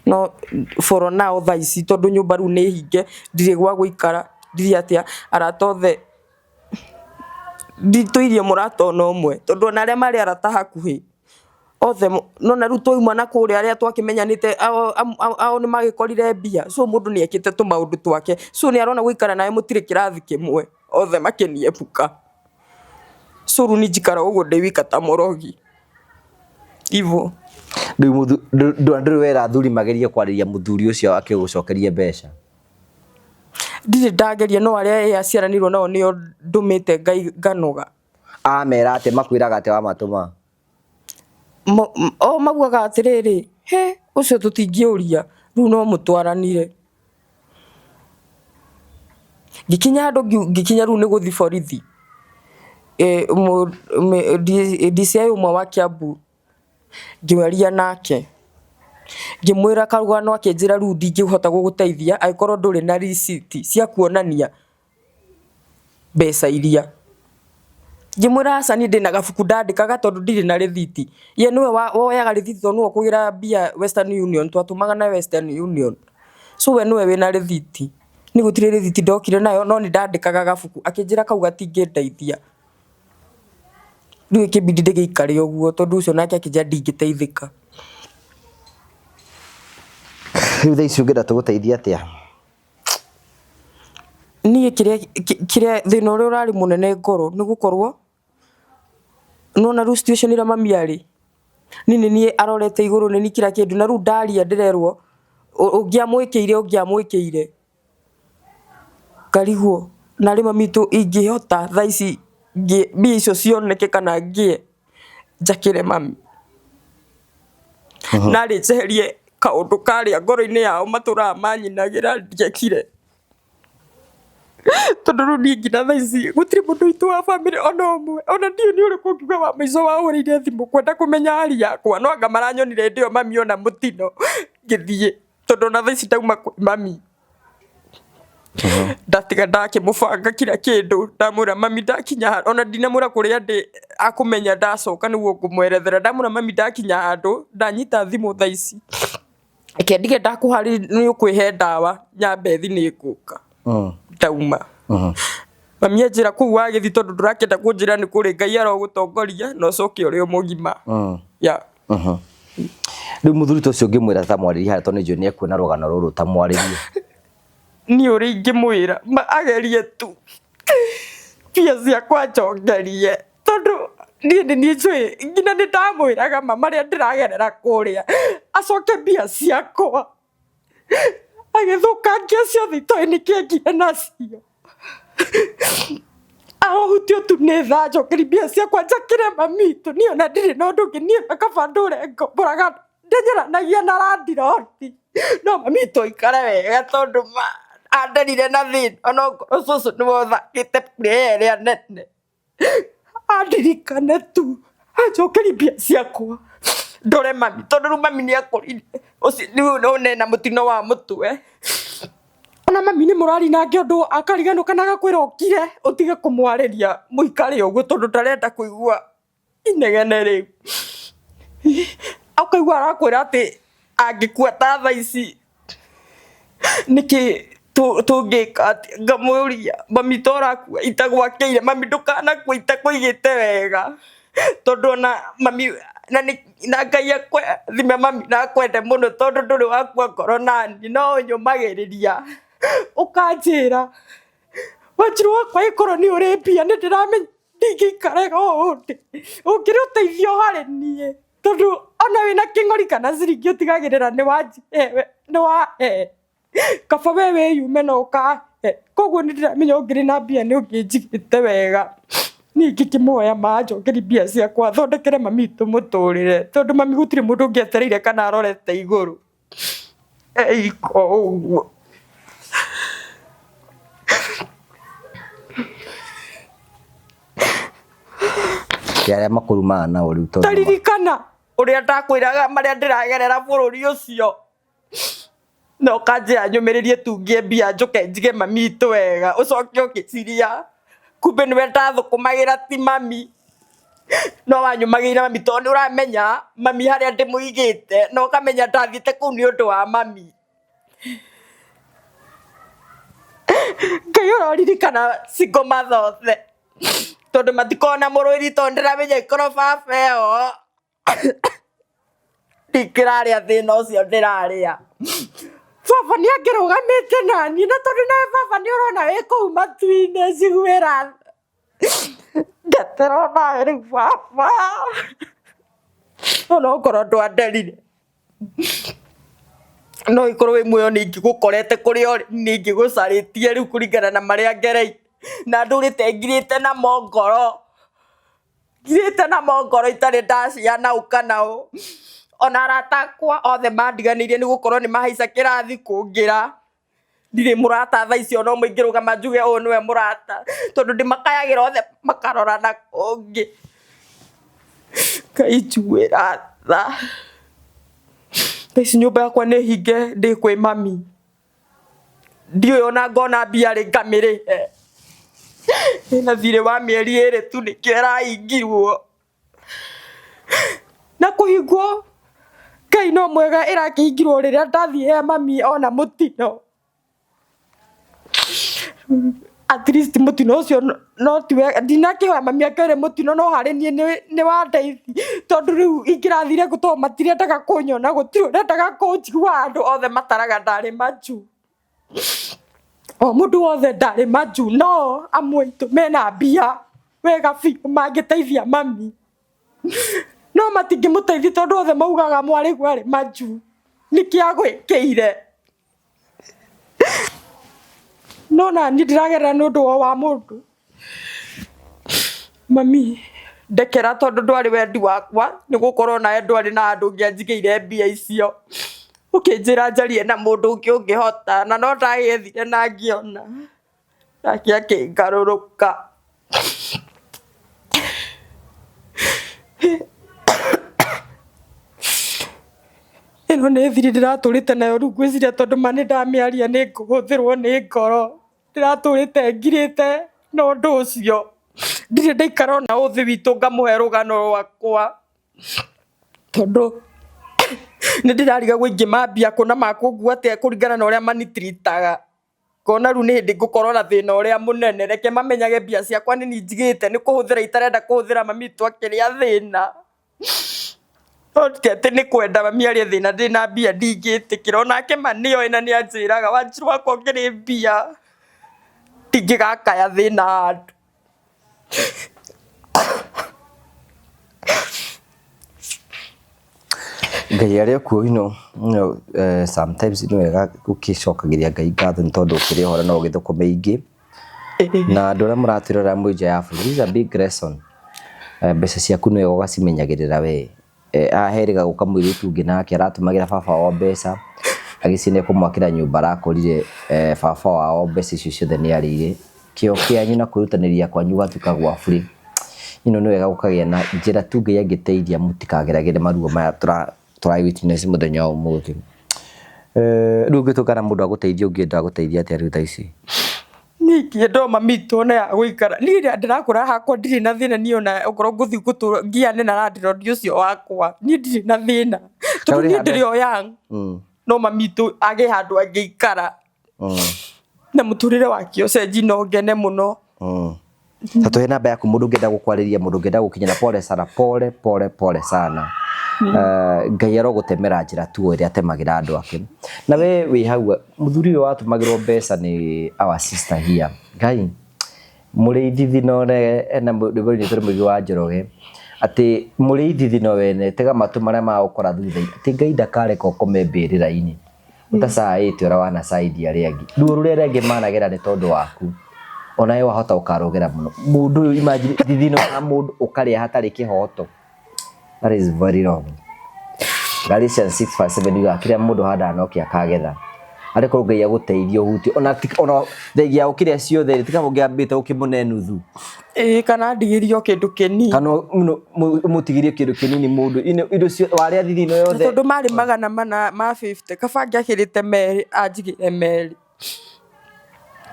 No for now thaa ici tondũ nyũmba rĩu nĩ hinge, ndirĩ gwa gũikara, ndirĩ atĩa, arata othe nditũirie mũrata ona ũmwe, tondũ ona arĩa marĩ arata hakuhĩ othe nona rĩu twauma na kũrĩa arĩa twakĩmenyanĩte ao nĩ magĩkorire mbia, so mũndũ nĩ ekĩte tũmaũndũ twake, so nĩ arona gũikara nawe mũtirĩ kĩrathi kĩmwe, othe makĩniepuka. So rĩu niĩ njikaraga ũguo ndĩ wika ta mũrogi. Ivo. Rĩu ndũrĩ wera athuri magerie kwarĩria mũthuri ũcio akĩgũcokerie mbeca? Ndirĩ ndageria, no arĩa aciaranĩirwo nao nĩo ndũmĩte nganoga. Amera atĩa, makwĩraga atĩa wamatũma? O maugaga atĩrĩrĩ, he ũcio tũtingĩũria, rĩu no mũtwaranire. Ngĩkinya handũ ngĩkinya rĩu nĩ gũthiĩ borithi, DCI ũmwe wa Kiambu ngĩaria nake, ngĩmwĩra karũgano akĩnjĩra rĩu ndingĩhota gũgũteithia angĩkorwo ndũrĩ na receipt cia kuonania mbeca iria. Ngĩmwĩra aca niĩ ndĩna gabuku ndandĩkaga tondũ ndirĩ na rĩthiti. Ye nĩwe woyaga rĩthiti tondũ nĩwe ũkũgĩra mbia Western Union, twatũmaga na Western Union. So we nĩwe wĩna rĩthiti. Niĩ gũtirĩ rĩthiti ndokire nayo no nĩ ndandĩkaga gabuku. Akĩnjĩra kau gatingĩndeithia. Rĩu ĩkĩbidi ndĩgĩikare ũguo tondũ ũcio nake akĩnjĩra ndingĩteithĩka. Rĩu thaa ici ũngĩenda tũgũteithie atĩa? Niĩ kĩrĩa kĩrĩa thĩna ũrĩa ũrarĩ mũnene ngoro nĩ gũkorwo nĩwona rĩu situation ĩrĩa mami arĩ, niĩ nĩ niĩ arorete igũrũ nĩ niĩ kira kĩndũ na rĩu ndaria ndĩrerwo ũngĩamwĩkĩire ũngĩamwĩkĩire. Ngarigwo narĩ mami witũ ingĩhota thaa ici mbia icio cioneke kana ngĩe njakĩre mami. Narĩ njeherie kaũndũ karĩa ngoro-inĩ yao matũraga manyinagĩra ndiekire. Tondũ rĩu niĩ nginya thaa ici gũtirĩ mũndũ witũ wa bamĩrĩ ona ũmwe, ona ndiũĩ nĩ ũrĩkũ ũngiuga wa mũico wahũrĩire thimũ kwenda kũmenya hali yakwa, no anga maranyonire hĩndĩ ĩyo mami ona mũtino ngĩthiĩ, tondũ ona thaa ici ndauma kwĩ mami. Ndatiga ndakĩmũbanga kira kĩndũ, ndamwĩra mami ndakinya handũ, ona ndinamwĩra kũrĩa ndĩ akũmenya ndacoka nĩguo ngũmwerethera, ndamwĩra mami ndakinya handũ, ndanyita thimũ thaa ici, reke ndige ndakũharĩria nĩ ũkwĩhe ndawa nyambe thiĩ nĩ ngũka. Ndauma. Mami anjĩra kũu wagĩthiĩ tondũ ndũrakĩenda kũnjĩra nĩ kũrĩ Ngai arogũtongoria na ũcoke ũrĩ o mũgima. Yeah. Rĩu mũthuri ta ũcio ũngĩmwĩra ta mwarĩrie harĩa tondũ nĩnjũĩ nĩekuona rũgano rũrũ ta mwarĩrie. Niĩ ũrĩa ingĩmwĩra agerie tu mbia ciakwa anjokerie tondũ niĩ nĩ niĩ njũĩ nginya nĩ ndamwĩraga ma marĩa ndĩragerera kũrĩa acoke mbia ciakwa agĩthũkangia ciothe itoĩ nĩkĩ ekire nacio. Arohutio tu nĩ tha njokerie mbia ciakwa njakĩre mami witũ niĩ ona ndirĩ na ũndũ ũngĩ niĩ ona kaba ndũre ngomboraga ndenyeranagia na landlord no mami witũ aikare wega tondũ ma anderire na thĩna onokorwo cũcũ nĩwe ũthakĩte player ĩrĩa nene. Andirikane tu anjokerie mbia ciakwa ndore mami tondũ rĩu mami nĩ akũrire ũcio rĩu ena mũtino wa mũtwe. Ona mami nĩ mũraria nake ũndũ akariganĩrwo kana agakwĩra ũkire ũtige kũmwarĩria mũikare ũguo tondũ ndarenda kũigua inegene rĩu. Ũkaigua arakwĩra atĩ angĩkua ta thaa ici nĩkĩ tũngĩka atĩa? Ngamũria mami to ũrakua itagwakĩire, mami ndũkanakue itakũigĩte wega. Tondũ ona mami na nĩ na Ngai akũrathime mami na akwende mũno tondũ ndũrĩ wakua ngoro nani no ũnyũmagĩrĩria ũkanjĩra Wanjiru wakwa ĩkorwo nĩ ũrĩ mbia nĩ ndĩramenya ndingĩikara ũũ ndĩ ũngĩrĩ ũteithio harĩ niĩ tondũ ona wĩna kĩng'ori kana ciringi ũtigagĩrĩra nĩ wanjihe nĩ wahe kaba we wĩyume na ũkahe koguo nĩ ndĩramenya ũngĩrĩ na mbia nĩ ũngĩnjigĩte wega. Niĩ ingĩkĩmuoya ma anjokerie mbia ciakwa thondekere mami witũ mũtũrĩre tondũ mami gũtirĩ mũndũ ũngĩ etereire kana arorete igũrũ. Eiko ũguo. Ti arĩa makũrumaga nao rĩu tondũ Taririkana ũrĩa ndakwĩraga marĩa ndĩragerera bũrũri ũcio. Na ũkanjĩra nyũmĩrĩrie tu ngĩe mbia njũke njige mami witũ wega ũcoke ũkĩciria kumbe nĩwe ndathũkũmagĩra ti mami. No wanyũmagĩrĩra mami tondũ nĩ ũramenya mami harĩa ndĩmũigĩte na ũkamenya ndathiĩte kũu nĩ ũndũ wa mami. Ngai ũroririkana single mother othe tondũ matikoragwo na mũrũĩri tondũ ndĩramenya ĩkorwo baba eho ndingĩrarĩa thĩna ũcio ndĩrarĩa. Baba nĩ angĩrũgamĩte naniĩ na tondũ nawe baba nĩ ũrona wĩ kũu matu-inĩ njiguĩra tha. Ndetera onawe rĩu baba onokorwo ndwanderire no ĩkorwo wĩ muoyo nĩ ingĩgũkorete kũrĩa ũrĩ nĩ ingĩgũcarĩtie rĩu kũringana na marĩa ngereire na ndũrĩte ngirĩte namo ngoro. Ngirĩte namo ngoro itarĩ ndaciana ũ kana ũ. Ona arata akwa othe mandiganĩirie nĩ gũkorwo nĩ mahaica kĩrathi kũngĩra. Ndirĩ mũrata thaa ici ona ũmwe ingĩrũgama njuge ũyũ nĩwe mũrata, tondũ ndĩmakayagĩra othe makarora na kũngĩ. Ngai njiguĩra tha. Thaa ici nyũmba yakwa nĩ hinge ndĩ kwĩ mami. Ndiũĩ ona ngona mbia rĩ ngamĩrĩhe. Ĩna thirĩ wa mĩeri ĩrĩ tu nĩkĩo ĩrahingirwo. Na kũhingwo Ngai no mwega ĩrakĩhingirwo rĩrĩa ndathiĩ he mami ona mũtino. At least mũtino ũcio no ti wega ndinakĩhoya mami akĩore mũtino no harĩ niĩ nĩ wandeithia tondũ rĩu ingĩrathire kũ tondũ matirendaga kũnyona gũtirĩ ũrendaga kũnjigua andũ othe mataraga ndarĩ majuu. O mũndũ wothe ndarĩ majuu no amwe aitũ mena mbia wega biũ mangĩteithia mami. No matingĩmũteithia tondũ othe maugaga mwarĩguo arĩ majuu nĩkĩo agwĩkĩire. No naniĩ ndĩragerera nĩ ũndũ wa mũndũ. Mami ndekera tondũ ndwarĩ wendi wakwa nĩ gũkorwo nawe ndwarĩ na handũ ũngĩanjigĩire mbia icio. Ũkĩnjĩra njarie na mũndũ ũngĩ ũngĩhota na no ndagĩethire na ngĩona, nake akĩngarũrũka. Ĩno nĩ thiri ndĩratũrĩte nayo rĩu ngwĩciria tondũ ma nĩ ndamĩaria nĩ ngũhũthĩrwo nĩ ngoro. Ndĩratũrĩte ngirĩte na ũndũ ũcio. Ndirĩ ndaikara ona ũũ thĩ witũ ngamũhe rũgano rwakwa tondũ nĩ ndĩrarigagwo ingĩmambia kũ na makũngua atĩa kũringana na ũrĩa manitiritaga. Ngona rĩu nĩ hĩndĩ ngũkorwo na thĩna ũrĩa mũnene, reke mamenyage mbia ciakwa nĩ niĩ njigĩte nĩ kũhũthĩra itarenda kũhũthĩra mami witũ akĩrĩa thĩna. No ti atĩ nĩ kwenda mami arĩe thĩna ndĩna mbia ndingĩtĩkĩra, onake ma nĩ oĩ na nĩ anjĩraga Wanjiru wakwa ũngĩrĩ mbia ndingĩgakaya thĩna handũ. Ngai arĩ o kuo you know, you know, sometimes nĩ wega gũkĩcokagĩria Ngai ngatho nĩ tondũ ũkĩrĩ horo no ũgĩthũkũme ingĩ na andũ arĩa mũratwĩrorera mwĩ nja ya bũrũri this is a big lesson. Mbeca ciaku nĩ wega ũgacimenyagĩrĩra we. Haha herĩga gũka mũirĩtu ũngĩ nake aratũmagĩra baba wao mbeca agĩciria nĩ ekũmwakĩra nyũmba arakorire baba wao mbeca icio ciothe nĩ arĩire. Kĩo kĩanyu na kwĩrutanĩria kwanyu gũgatuĩka gwa burĩ. You know, nĩ wega gũkagĩa na njĩra tu Ngai angĩteithia mũtikageragĩre maruo maya tũra witness mũthenya wa ũmũthĩ. Rĩu ũngĩtuĩka na mũndũ agũteithia ũngĩenda agũteithia atĩa rĩu thaa ici? Niĩ ingĩenda o mami witũ one ha gũikara. Niĩ rĩrĩa ndĩrakũra hakwa ndirĩ na thĩna niĩ ona okorwo ngũthiĩ gũtũra ngiane na landlord ũcio wakwa, niĩ ndirĩ na thĩna. Tondũ niĩ ndĩrĩ o young, no mami witũ agĩe handũ angĩikara na mũtũrĩre wake ũcenjie no ngene mũno. Ta tuhe namba yaku mundu ũngĩenda gũkwarĩria, mundu ũngĩenda gũkinyĩra. Pole sana, pole pole pole sana. Ngai arogũtemera njĩra tu ĩrĩa atemagĩra andũ ake. Na we wĩ hau mũthuri ũyũ watũmagĩrwo mbeca nĩ our sister here. Ngai mũrĩithi thino ena rwĩmbo rũinĩtwo nĩ Mũigi wa Njoroge atĩ mũrĩithi thino wene tega matũ marĩa magũkora thutha-inĩ, atĩ Ngai ndakareka ũkome mbĩrĩra-inĩ ũtacaĩte ũrĩa wanacaithia arĩa angĩ. Ruo rũrĩa arĩa angĩ managera nĩ tondũ waku, onawe wahota ũkarũgera mũno. Mũndũ ũyũ, imagine thithino ya mũndũ ũkarĩa hatarĩ kĩhoto. That is very wrong. Galatians 6:7 yugaga kĩrĩa mũndũ ahandaga nokĩo akagetha. Arĩ korwo Ngai agũteithie ũhutie ona ona thengia ya gũkĩrĩa ciothe tiga ũngĩambĩte ũkĩmũne nuthu. Ĩĩ, kana ndigĩrio kĩndũ kĩnini. Kana ũmũtigĩrie kĩndũ kĩnini mũndũ indo ciothe warĩa thithino yothe. Tondũ marĩ 400 ma 50, kaba angĩakĩrĩte merĩ anjigĩre merĩ,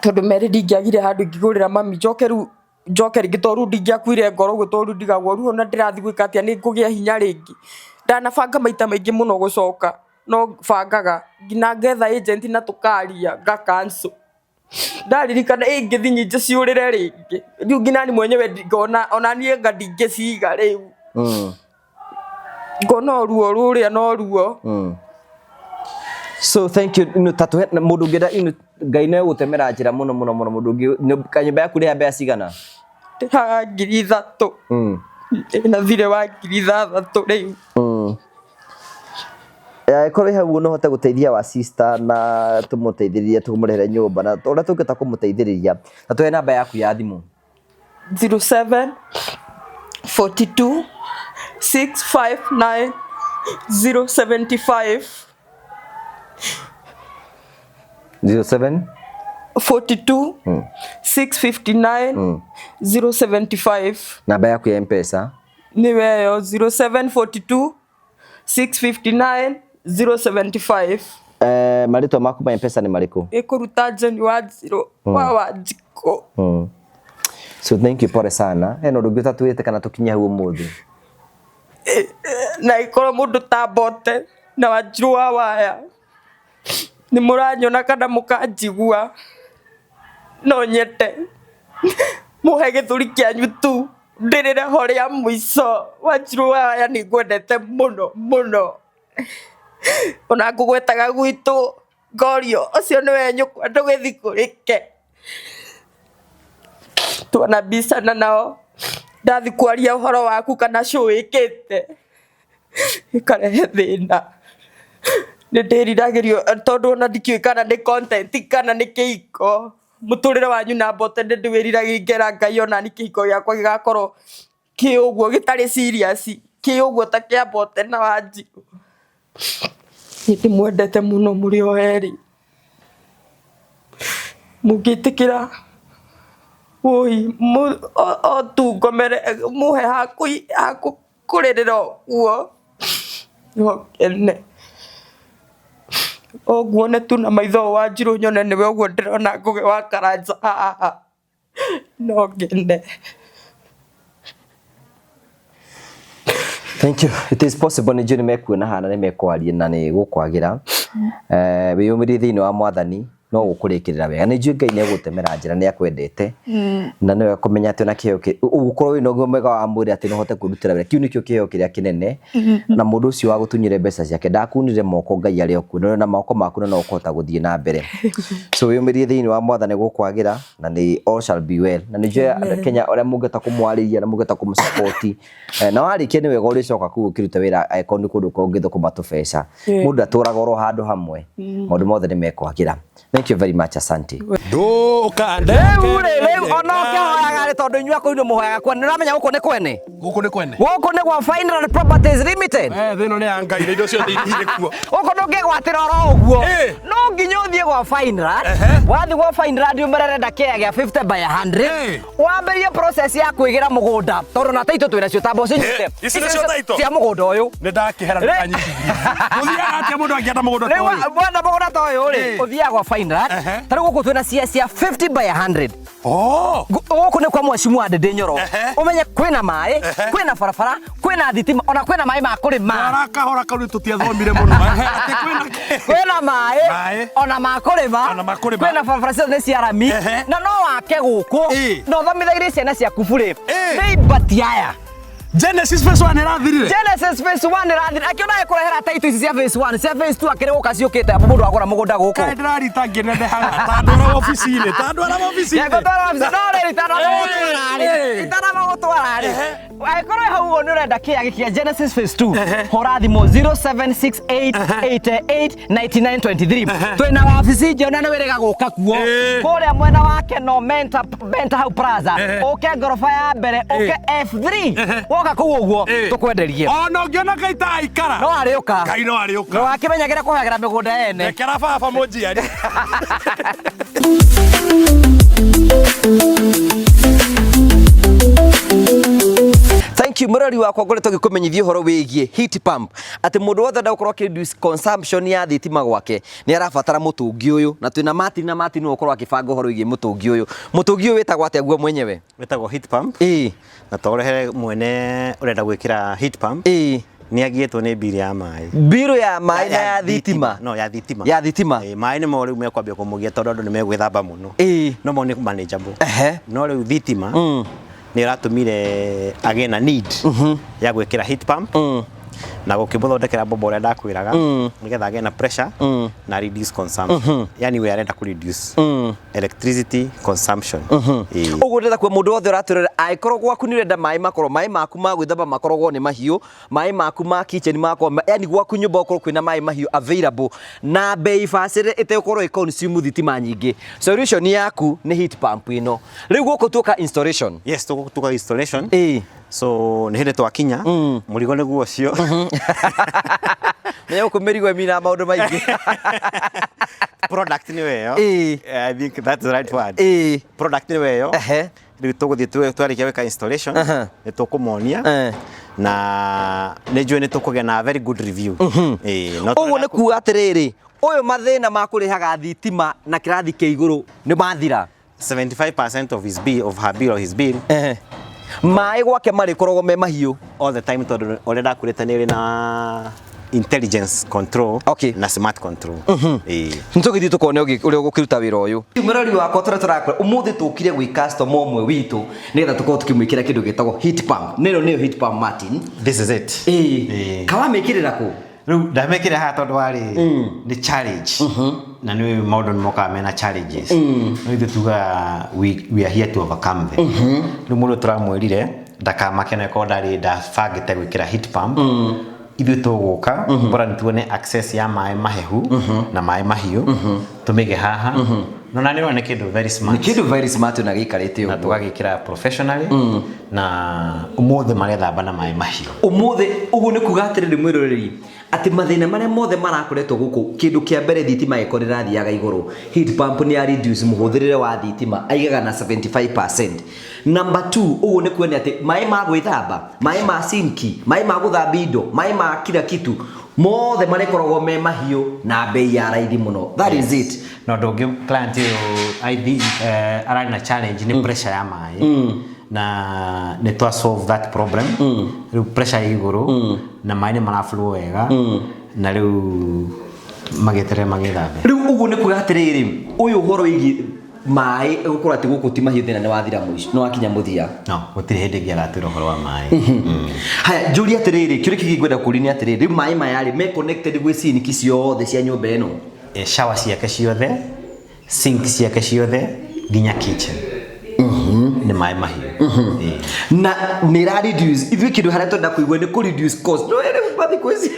tondũ merĩ ndingĩagire handũ ingĩgũrĩra mami. Njoke rĩu njoke rĩngĩ, tondũ rĩu ndingĩakuire ngoro ũguo, tondũ rĩu ndigagwo rĩu ona ndĩrathiĩ gwĩka atĩa, nĩ ngũgĩa hinya rĩngĩ. Ndanabanga maita maingĩ mũno gũcoka, no bangaga nginya ngetha agent na tũkaria nga cancel. Ndaririkana ingĩthiĩ nyingĩ ciũrĩre rĩngĩ, rĩu nginya niĩ mwenyewe ngona ona niĩ anga ndingĩciga rĩu. Ngona o ruo rũrĩa no ruo. So thank you. Ino tatuhe mundu ũngĩenda ino Ngai no egũtemera njĩra mũno mũno mũno mũndũ ũngĩ kanyũmba yaku rĩha mbeca cigana? Ndĩhaga 3,000. Ndĩna thirĩ wa 6,000 rĩu. Angĩkorwo wĩ hau no ũhote gũteithia wa sister na tũmũteithĩrĩrie tũmũrĩhĩre nyũmba na ũrĩa tũngĩhota kũmũteithĩrĩria, na tũhe namba yaku ya thimũ. 07 42 659 075. 07 42 659 075. Namba yaku ya Mpesa? Nĩweyo 0742 659 075. Marĩtwa maku ma Mpesa nĩ marĩkũ? Ĩkũruta Jane Wanjirũ wa Wanjikũ. So thank you, pole sana. Hena ũndũ ũngĩ ũtatwĩrĩte kana tũkinye hau ũmũthĩ? Na ĩkorwo mũndũ ta Mbote na Wanjirũ wa Waya nĩ mũranyona kana mũkanjigua, no nyende mũhe gĩthũri kĩanyu tu ndĩrĩre ho rĩa mũico. Wanjirũ wa Waya, nĩ ngwendete mũno mũno, ona ngũgwetaga gwitũ ngorio ũcio nĩwe nyũkwa, ndũgĩthiĩ kũrĩke tuona mbicana nao ndathi kwaria ũhoro waku kana show ĩkĩte ĩkarehe thĩna. Nĩ ndĩriragĩrio tondũ ona ndikĩũĩ kana nĩ content kana nĩ kĩhiko. Mũtũrĩre wanyu na Mbote nĩ ndĩwĩriragĩria, ngera Ngai ona ni kĩhiko gĩakwa gĩgakorwo kĩ ũguo gĩtarĩ serious, kĩ ũguo ta kĩa Mbote na Wanjirũ. Nĩ ndĩmwendete mũno mũrĩ o erĩ. Mũngĩtĩkĩra wũi o tu ngomere mũhe hakũ kũrĩrĩra ũguo no ngene. O nguone tu na maitho ũũ Wanjirũ, nyone nĩwe ũguo ndĩrona Ngũgĩ wa Karanja haha, no ngene. Thank you. It is possible, nĩ njũĩ nĩ mekuona hana, nĩ mekwaria na nĩ gũkwagĩra. Wĩyũmĩrie thĩinĩ wa Mwathani, no gũkũrĩkĩrĩra wega. Nĩ njũĩ Ngai nĩ egũtemera njĩra, nĩ akwendete. Na nĩ wega kũmenya atĩ ona kĩheo ũgũkorwo wĩna ũgima mwega wa mwĩrĩ atĩ no ũhote kwĩrutĩra wĩra. Kĩu nĩkĩo kĩheo kĩrĩa kĩnene. Na mũndũ ũcio wagũtunyire mbeca ciake ndakunire moko, Ngai arĩ o kuo. Na moko maku no ũkũhota gũthiĩ na mbere. So wĩyũmĩrie thĩinĩ wa Mwathani, gũkwagĩra na nĩ all shall be well. Na nĩ njũĩ andũ a Kenya ũrĩa mũngĩhota kũmwarĩria na mũngĩhota kũmũsupport. Na warĩkia nĩ wega ũrĩcoka kũu ũkĩruta wĩra angĩkorwo nĩ kũndũ kũngĩthũkũma tũbeca. Mũndũ atũraga oro handũ hamwe. Maũndũ mothe nĩ mekwagĩra. Thank you very much, asante. Ndũkandeke. Rĩu rĩ, rĩu ona ũkĩhoyaga rĩ, tondũ inyuĩ akũu nĩ mũhoyaga kwene, nĩ ũramenya gũkũ nĩ kwene? Gũkũ nĩ kwene. Gũkũ nĩ gwa Fineland Properties Limited. Thĩ ĩno nĩ ya Ngai na indo ciothe irĩ kuo. Gũkũ ndũngĩgwatĩra oro ũguo. No nginya ũthiĩ gwa Fineland. Wathiĩ gwa Fineland ũmere ũrenda kĩea gĩa 50 by 100. Wambĩrĩrie process ya kwĩgĩra mũgũnda, tondũ na taitũ twĩnacio, tamba ũcinyite. Ici nĩcio title? Cia mũgũnda ũyũ. Nĩ ndakĩhera, ndũkanyitithie. Gũthiaga atĩa mũndũ angĩenda mũgũnda ta Rĩu ũyũ? wenda mũgũnda ta ũyũ rĩ, ũthiaga gwa Fineland. Ta rĩu gũkũ twĩna cia 50 by 100. Oh. Gũkũ nĩ kwa Mheshimiwa Ndindi Nyoro. Ũmenye kwĩna maĩ. Kwĩna barabara, kwĩna thitima, ona kwĩna maĩ ma kũrĩma. Twara kahora kau nĩ tũtiathomire mũno. Ehe, atĩ kwĩna kĩ? Kwĩna maĩ Maĩ. ona ma kũrĩma. Ona ma kũrĩma. Kwĩna barabara ciothe nĩ cia rami. Ehe. Na no wake gũkũ Ĩ. na ũthomithagĩrie ciana ciaku burĩ. Ĩ. Nĩ ibati aya. Genesis phase 1 ĩrathirire. Genesis phase 1 ĩrathira. Akĩona ekũrehera taito ici cia phase 1, cia phase 2 akĩrĩ gũka ciũkĩte amu mũndũ agũra mũgũnda gũkũ. Kaĩ ndĩrarita ngĩnenehaga ta ndwara wabici-inĩ, ta ndwara wabici-inĩ. Ngũtwara wabici no rĩrĩ itanamagũtwara rĩ. Itanamagũtwara rĩ. Angĩkorwo wĩ hau ũguo nĩ ũrenda kĩea gĩkĩ Genesis phase 2 hũra thimũ 0768889923 twĩna wabici njerũ na nĩ wĩrĩga gũka kuo Ĩ. kũrĩa mwena wa Keno Menta Menta hau Plaza Ehe. ũke ngoroba ya mbere ũke F3 woka kũu ũguo Ĩ. tũkwenderie Ona ũngĩona Ngai ta aikara. no arĩũka Ngai no arĩũka. no akĩmenyagĩra kũhagĩra mĩgũnda ene. Rekera baba mũnjiari. Thank you murori wakwa ngoretwo ngĩkũmenyithia ũhoro wĩgiĩ heat pump atĩ mũndũ wothe ũrenda gũkorwo akĩ reduce consumption ya thitima gwake nĩ arabatara mũtũngi ũyũ na twĩna Martin na Martin nĩwe ũkorwo akĩbanga ũhoro wĩgiĩ mũtũngi ũyũ. Mũtũngi ũyũ wĩtagwo atĩa guo mwenyewe? Wĩtagwo heat pump. Ĩĩ. Na to ũrehere mwene ũrenda gwĩkĩra heat pump. Ĩĩ. Nĩ agiĩtwo nĩ mbirũ ya maĩ. Mbirũ ya maĩ na ya thitima. No, ya thitima. Ya thitima. Ĩĩ, maĩ nĩmo rĩu mekwambia kũmũgia tondũ andũ nĩ megwĩthamba mũno. Ĩĩ. No mo nĩ manageable. Ehe. No rĩu thitima nĩ ĩratũmire agĩe na need ya gwĩkĩra heat pump na gũkĩmũthondekera mbombo ũrĩa ndakwĩraga nĩgetha agĩe na pressure na reduce consumption. Yani we arenda kũ reduce electricity consumption. Ĩĩ. Ũguo ndĩrenda kuga mũndũ wothe ũratwĩrorera angĩkorwo gwaku nĩ ũrenda maĩ makorwo maĩ maku ma gwĩthamba makoragwo nĩ mahiũ, maĩ maku ma kitchen makorwo yani gwaku nyũmba gũkorwo kwĩna maĩ mahiũ available na bei bacĩrĩre ĩtegũkorwo ĩ consume thitima nyingĩ. Solution yaku nĩ heat pump ĩno. Rĩu gũkũ tuoka installation. Yes, tuka installation. Ĩĩ. So nĩ hĩndĩ twakinya mũrigo nĩguo ũcio. Menya gũkũ mĩrigo ĩminaga maũndũ maingĩ. Product nĩyo ĩyo. Ĩĩ. I think that's the right word. Ĩĩ. Product nĩyo ĩyo. Ehe. Rĩu tũgũthiĩ twarĩkia gwĩka installation nĩ tũkũmonia na nĩ njũĩ nĩ tũkũgĩa na very good review. Ĩĩ, no Ũguo nĩ kuga atĩrĩrĩ, ũyũ mathĩna ma kũrĩhaga thitima na kĩrathi kĩa igũrũ nĩ mathira. 75% of his bill, of her bill or his bill Maĩ gwake marĩkoragwo me mahiũ. all the time tondũ ũrĩa ndakwĩrĩte nĩ ĩrĩ na intelligence control Okay. na smart control. Ĩĩ. Nĩtũgĩthiĩ tũkone ũrĩa ũgũkĩruta wĩra ũyũ. Mũrori wakwa tũrĩa tũrakora ũmũthĩ tũkire gwĩ customer ũmwe witũ nĩgetha tũkorwo tũkĩmwĩkĩra kĩndũ gĩtagwo heat pump. Nĩno nĩyo heat pump Martin. This is it. Ĩĩ. Ĩĩ. Kawamĩkĩrĩra kũ? Rĩu ndamĩkĩra haha tondũ warĩ nĩ challenge na nĩ maũndũ nĩ mokaga mena challenges no ithuĩ tugaga we are here to overcome them. Rĩu mũndũ tũramwĩrire ndakamake na korwo ndarĩ ndabangĩte gwĩkĩra heat pump ithuĩ tũgũka bora nĩ tuone access ya maĩ mahehu na maĩ mahiũ tũmĩige haha no na nĩ ũrona nĩ kĩndũ very Nĩ smart kĩndũ very smart na gĩikarĩte na ũguo. tũgagĩkĩra professionally na ũmũthĩ marethamba na maĩ mahiũ. Ũmũthĩ ũguo nĩ kuga atĩrĩrĩ mwĩroreri atĩ mathĩna marĩa mothe marakoretwo gũkũ kĩndũ kĩa mbere thitima ĩkorwo ĩrathiaga igũrũ heat pump nĩ ya reduce mũhũthĩrĩre wa thitima aigaga na 75%. Number 2 ũguo nĩ kuonia atĩ maĩ ma gwĩthamba, maĩ ma sinki, maĩ ma gũthambia indo, maĩ ma kila kitu mothe marĩkoragwo me mahiũ na bei ya raithi mũno. That is it. Na ũndũ ũngĩ client ũyũ I think ararĩ na challenge nĩ pressure ya maĩ na nĩ twa solve that problem. Rĩu pressure ĩ igũrũ na maĩ nĩ maraflow wega na rĩu magĩeterere magĩthambe. Rĩu ũguo nĩ kuga atĩrĩrĩ ũyũ ũhoro wĩgiĩ maĩ gũkorwo atĩ gũkũ ti mahiũ thĩna nĩ wathira mũico nĩ wakinya mũthia. No gũtirĩ hĩndĩ ĩngĩ agatwĩra ũhoro wa maĩ. Haya njũrie atĩrĩrĩ kĩũria kĩngĩ ngwenda kũũria nĩ atĩrĩrĩ rĩu maĩ maya rĩ me connected gwĩ sinki ciothe cia nyũmba ĩno? Shower ciake ciothe, sink ciake ciothe nginya kitchen nĩ maĩ mahiũ. Ĩĩ. Na nĩ ĩra reduce ithuĩ kĩndũ harĩa twenda kũigua nĩ kũ reduce cost. No rĩu mathikũ ici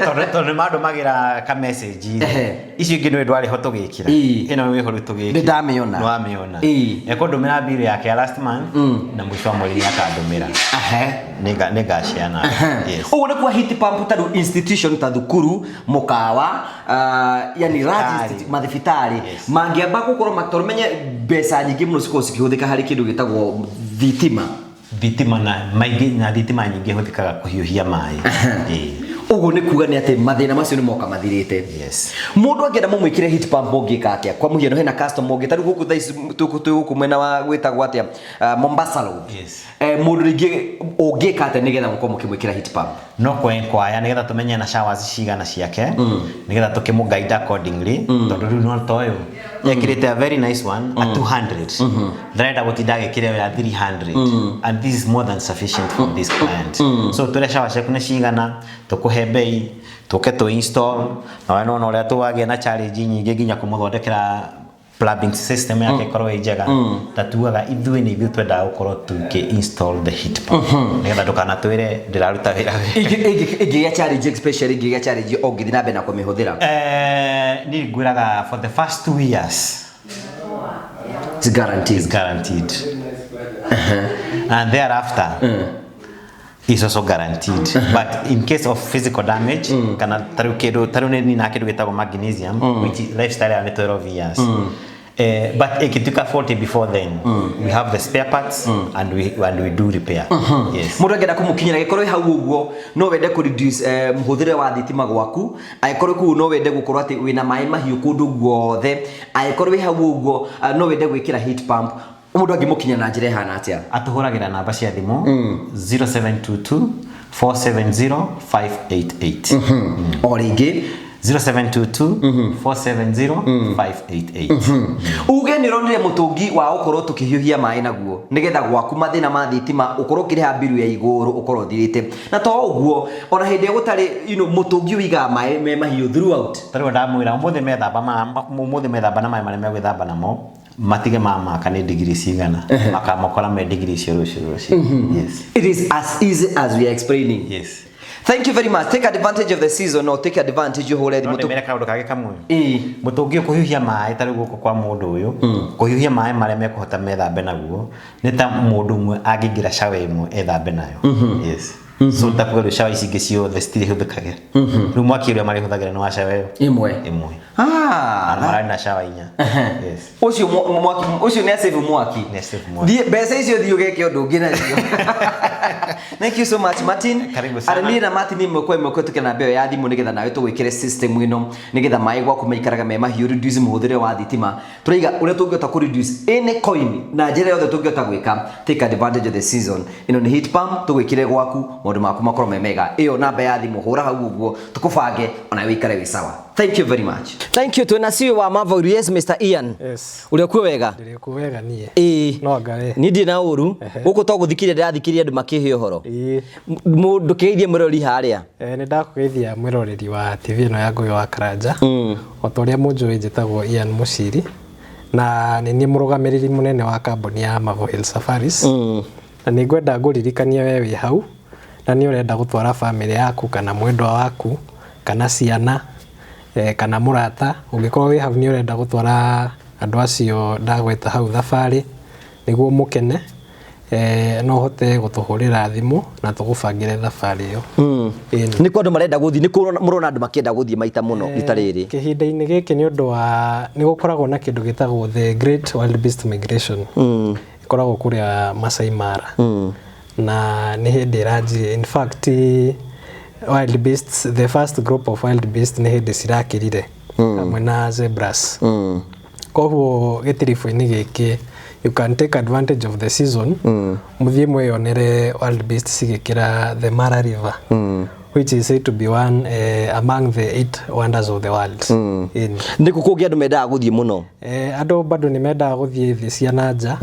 Tondũ nĩ mandũmagĩra ka message Ehe. icio ingĩ nĩ ndwarĩ ho tũgĩkĩra Ĩĩ. ĩno wĩho rĩu tũgĩkĩra Nĩ ndamĩona. nĩ wamĩona Ĩĩ. ekũndũmĩra bill yake ya last month na mũico wa mweri nĩ akandũmĩra. Nĩ ngaciana. Yes. Ũguo nĩ kwa heat pump ta rĩu institution ta thukuru mũkawa yani large Thibitarĩ. mathibitarĩ Yes. mangĩamba gũkorwo tondũ menye mbeca nyingĩ mũno cikoragwo cikĩhũthĩka harĩ kĩndũ gĩtagwo thitima. Thitima na maingĩ na thitima nyingĩ hũthĩkaga kũhiũhia maĩ. Ĩĩ. Ũguo nĩ kuga nĩ atĩ mathĩna macio nĩ moka mathirĩte. Yes. Mũndũ angĩenda mũmwĩkĩre heat pump ũngĩka atĩa? Kwa mũhiano hena customer ũngĩ tarĩu gũkũ thaa ici twĩ gũkũ mwena wa gwĩtagwo atĩa, Mombasa Road. Yes. Mũndũ rĩngĩ ũngĩka atĩa nĩgetha mũkorwo mũkĩmwĩkĩra heat pump? No kwenkwaya nigetha tumenye na showers cigana ciake, nigetha tukimu guide accordingly, tondu riu no ta uyu ekirite a very nice one a 200, ndarenda gutinda agikira ya 300, and this is more than sufficient for this client. So ture shower ciaku nĩ cigana, tukuhe bei, tuke tu install, na we nona uria tuwagia na challenge nyingĩ nginya kũmũthondekera plumbing system yake ĩkorwo ĩ njega. Ta tugaga ithuĩ nĩ ithuĩ twendaga gũkorwo tũkĩ install the heat pump nĩgetha ndũkanatwĩre ndĩraruta wĩra wega. Ĩngĩgĩa challenge, especially ĩngĩgĩa challenge ũngĩthiĩ na mbere na kũmĩhũthĩra? Niĩ ngwĩraga for the first 2 years It's guaranteed. Is guaranteed, and thereafter is also guaranteed, but in case of physical damage, kana tarĩu kĩndũ tarĩu nĩ nina kĩndũ gĩtagwo magnesium, which is lifestyle ya nĩ 12 years. But ikituka 40 before then, we have the spare parts and we do repair. Yes. Mũndũ angĩenda kũmũkinyĩra, angĩkorwo wĩ hau ũguo no wende kũ reduce mũhũthĩre wa thitima gwaku, angĩkorwo kũu no wende gũkorwo atĩ wĩna maĩ mahiũ kũndũ guothe, angĩkorwo wĩ hau ũguo no wende gwĩkĩra heat pump, mũndũ angĩmũkinya na njĩra ĩhana atĩa? Atũhũragĩra namba cia thimũ 0722 470 588. O rĩngĩ? 0722 470 588. Uge nĩ ũronire mũtũngi wa gũkorwo tũkĩhiũhia maĩ naguo nĩgetha gwaku mathĩna ma thitima ũkorwo ũkĩrĩha mbiru ya igũrũ ũkorwo ũthirĩte, na to ũguo, ona hĩndĩ ĩrĩa gũtarĩ mũtũngi ũigaga maĩ me mahiũ throughout. Tarĩu ndamwĩra ũmũthĩ methamba na maĩ marĩa megwĩthamba namo, matige mamaka nĩ digiri cigana, makamakora me digiri icio rũciũ rũciũ. Yes. It is as easy as we are explaining. Yes. Thank you very much. Take advantage of the season or take advantage ũhũre No thimũ. ndĩmere kaũndũ kangĩ kamwe. Ĩĩ. Mũtũngi ũyũ kũhiũhia maĩ, tarĩu gũkũ kwa mũndũ ũyũ, kũhiũhia maĩ marĩa mekũhota methambe naguo nĩ ta mũndũ ũmwe angĩingĩra shower ĩmwe ethambe nayo. Yes, so takuga rĩu shower ici ingĩ ciothe citirĩhũthĩkagĩra, rĩu mwaki ũrĩa marĩhũthagĩra nĩ wa shower ĩyo ĩmwe. Ĩmwe. Ah, na mararĩ na shower inya. Yes. Ũcio mwaki ũcio nĩ asave mwaki. Nĩ asave mwaki. Thiĩ mbeca icio, thiĩ ũgeke ũndũ ũngĩ nacio. Thank you so much, Martin. Karibu sana. Arĩ niĩ na Martin ĩmwe kwa ĩmwe kũhetũkĩra namba ĩyo ya thimũ nĩgetha nawe tũgwĩkĩre system ĩno nĩgetha maĩ gwaku maikaraga me mahiũ, reduce mũhũthĩre wa thitima. Tũraiga ũrĩa tũngĩhota kũ reduce any coin na njĩra yothe tũngĩhota gwĩka. Take advantage of the season. Ĩno nĩ heat pump tũgwĩkĩre gwaku, maũndũ maku makorwo me mega. Ĩyo namba ya thimũ, hũra hau ũguo tũkũbange ona wĩikare wĩ sawa. Thank you very much. Thank you. Twĩna CEO wa Marvel. Yes, Mr. Ian. Yes. Ũrĩa kuo wega? Ndĩrĩ kuo wega niĩ. Ĩĩ. No anga we. Niĩ ndirĩ na ũru gũkũ, to gũthikĩrĩria ndĩrathikĩrĩria andũ makĩhe ũhoro. Ĩĩ. Mũndũ kĩgeithie mwĩrori harĩa. Nĩ ndakũgeithia mwĩroreri wa TV ĩno ya Ngũgĩ wa Karanja. O ta ũrĩa mũnjũĩ, njĩtagwo Ian Mũciri na nĩ niĩ mũrũgamĩrĩri mũnene wa kambuni ya Marvel Hill Safaris. Na nĩ ngwenda ngũririkanie we wĩ hau na nĩ ũrenda gũtwara bamĩrĩ yaku kana mwendwa waku kana ciana kana mũrata, ũngĩkorwo wĩ hau nĩ ũrenda gũtwara andũ acio ndagweta hau thabarĩ nĩguo mũkene, no ũhote gũtũhũrĩra thimũ na tũgũbangĩre thabarĩ ĩyo. Ĩni. Nĩ kũ andũ marenda gũthiĩ? Nĩ kũ mũrona andũ makĩenda gũthiĩ maita mũno rita rĩrĩ? Kĩhinda-inĩ gĩkĩ, nĩ ũndũ wa nĩ gũkoragwo na kĩndũ gĩtagwo the Great Wildebeest Migration, ĩkoragwo kũrĩa Masai Mara, na nĩ hĩndĩ ĩranjirie. In fact, wildebeests, the first group of wildebeest nĩ hĩndĩ cirakĩrire hamwe na zebras. Koguo gĩtiribũ-inĩ gĩkĩ you can take advantage of the season, mũthiĩ mwĩyonere wildebeest cigĩkĩra the Mara River, which is said to be one among the eight wonders of the world. Ĩni. Nĩ kũ kũngĩ andũ mendaga gũthiĩ mũno? Andũ bado nĩ mendaga gũthiĩ thĩ cia na nja.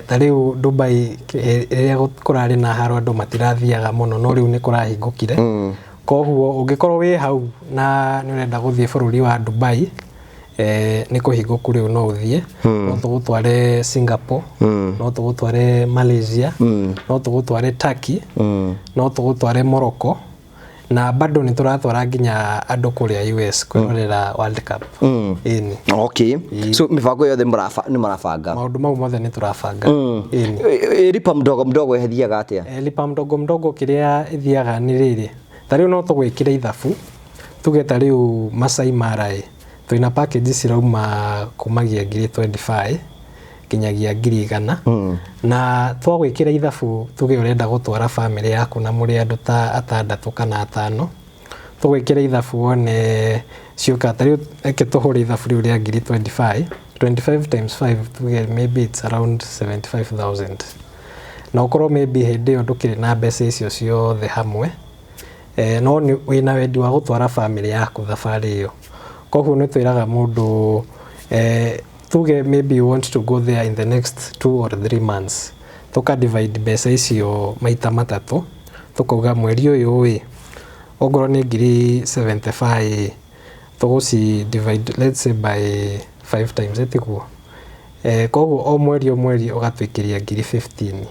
Ta rĩu Dubai, rĩrĩa kũrarĩ na haro andũ matirathiaga mũno, no rĩu nĩ kũrahingũkire. Koguo ũngĩkorwo wĩ hau na nĩ ũrenda gũthiĩ bũrũri wa Dubai, nĩ kũhingũku rĩu, no ũthiĩ. No tũgũtware Singapore, no tũgũtware Malaysia, no tũgũtware Turkey, no tũgũtware Morocco, na bado nĩ tũratwara nginya andũ kũrĩa US kwĩrorera World Cup. Ĩni. Okay, so mĩbango yothe nĩ mũrabanga? Maũndũ mau mothe nĩ tũrabanga. Ĩni. Lipa mdogo mdogo ĩthiaga atĩa? Lipa mdogo mdogo kĩrĩa ĩthiaga nĩ rĩrĩ, ta rĩu no tũgwĩkĩre ithabu, tuge ta rĩu Masai Mara ĩ twĩna package cirauma kumagia ngiri 25. Nginyagia 100,000. Na twagwĩkĩra ithabu, tuge ũrenda gũtwara bamĩrĩ yaku na mũrĩ andũ ta atandatũ kana atano, tũgwĩkĩra ithabu wone ciũka. Ta rĩu reke tũhũre ithabu rĩu rĩa ngiri 25. 25 times 5, tuge maybe it's around 75,000, na ũkorwo maybe hĩndĩ ĩyo ndũkĩrĩ na mbeca icio ciothe hamwe, no nĩ wĩna wendi wa gũtwara bamĩrĩ yaku thabarĩ ĩyo. Koguo nĩ twĩraga mũndũ, tuge maybe you want to go there in the next 2 or 3 months, tũka divide mbeca icio maita matatũ, tũkauga mweri ũyũ ĩ, ongorwo nĩ ngiri 75, tũgũci divide, let's say, by 5 times, ĩtiguo? Koguo o mweri ũgatwĩkĩria ngiri 15.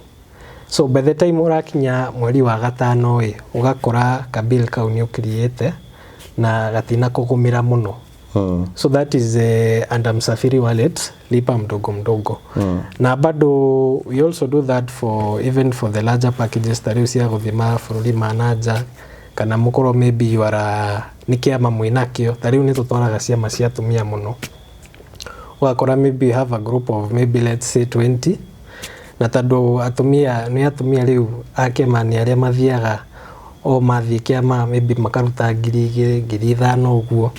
So by the time ũrakinya mweri wa gatano ĩ, ũgakora kabill kau nĩ ũkiriĩte na gatina kũgũmĩra mũno. So that is under Msafiri Wallet, lipa mdogo mdogo. Na bado we also do that for even for the larger packages, ta rĩu cia gũthiĩ mabũrũri ma nanja, kana mũkorwo maybe you are nĩ kĩama mwĩnakĩo. Ta rĩu nĩ tũtwaraga ciama cia atumia mũno, ũgakora maybe you have a group of maybe, let's say, 20, na tondũ atumia nĩ atumia rĩu a kĩama nĩ arĩa mathiaga o mathiĩ kĩama maybe makaruta 2,000, 5,000 ũguo,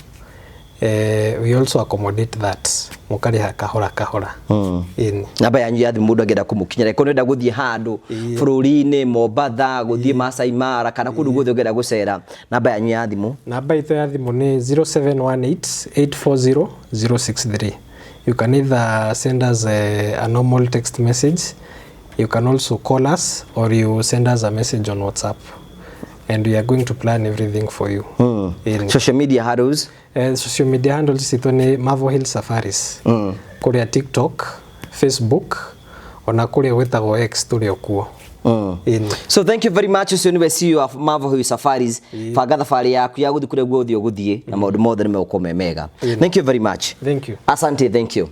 we also accommodate that, mũkarĩha kahora kahora. Ĩni. Namba yanyu ya thimũ, mũndũ angĩenda kũmũkinyĩra, ĩkorwo nĩenda gũthiĩ handũ bũrũri-inĩ, Mombatha, gũthiĩ Masai Mara, kana kũndũ guothe ũngĩenda gũcera, namba yanyu ya thimũ? Namba itũ ya thimũ nĩ 0718 840 063. You can either send us a normal text message, you can also call us, or you send us a message on WhatsApp, and we are going to plan everything for you. Ĩni. Social media handles? Social media handles citũ nĩ Marvel Hill Safaris, kũrĩa TikTok, Facebook, ona kũrĩa gwĩtagwo X tũrĩ o kuo. Ĩni. So thank you very much. Ũcio nĩwe CEO of Marvel Hill Safaris. Banga thabarĩ yaku ya gũthiĩ kũrĩa guothe ũgũthiĩ, na maũndũ mothe nĩ megũkorwo me mega. Thank you very much. Thank you. Asante, thank you.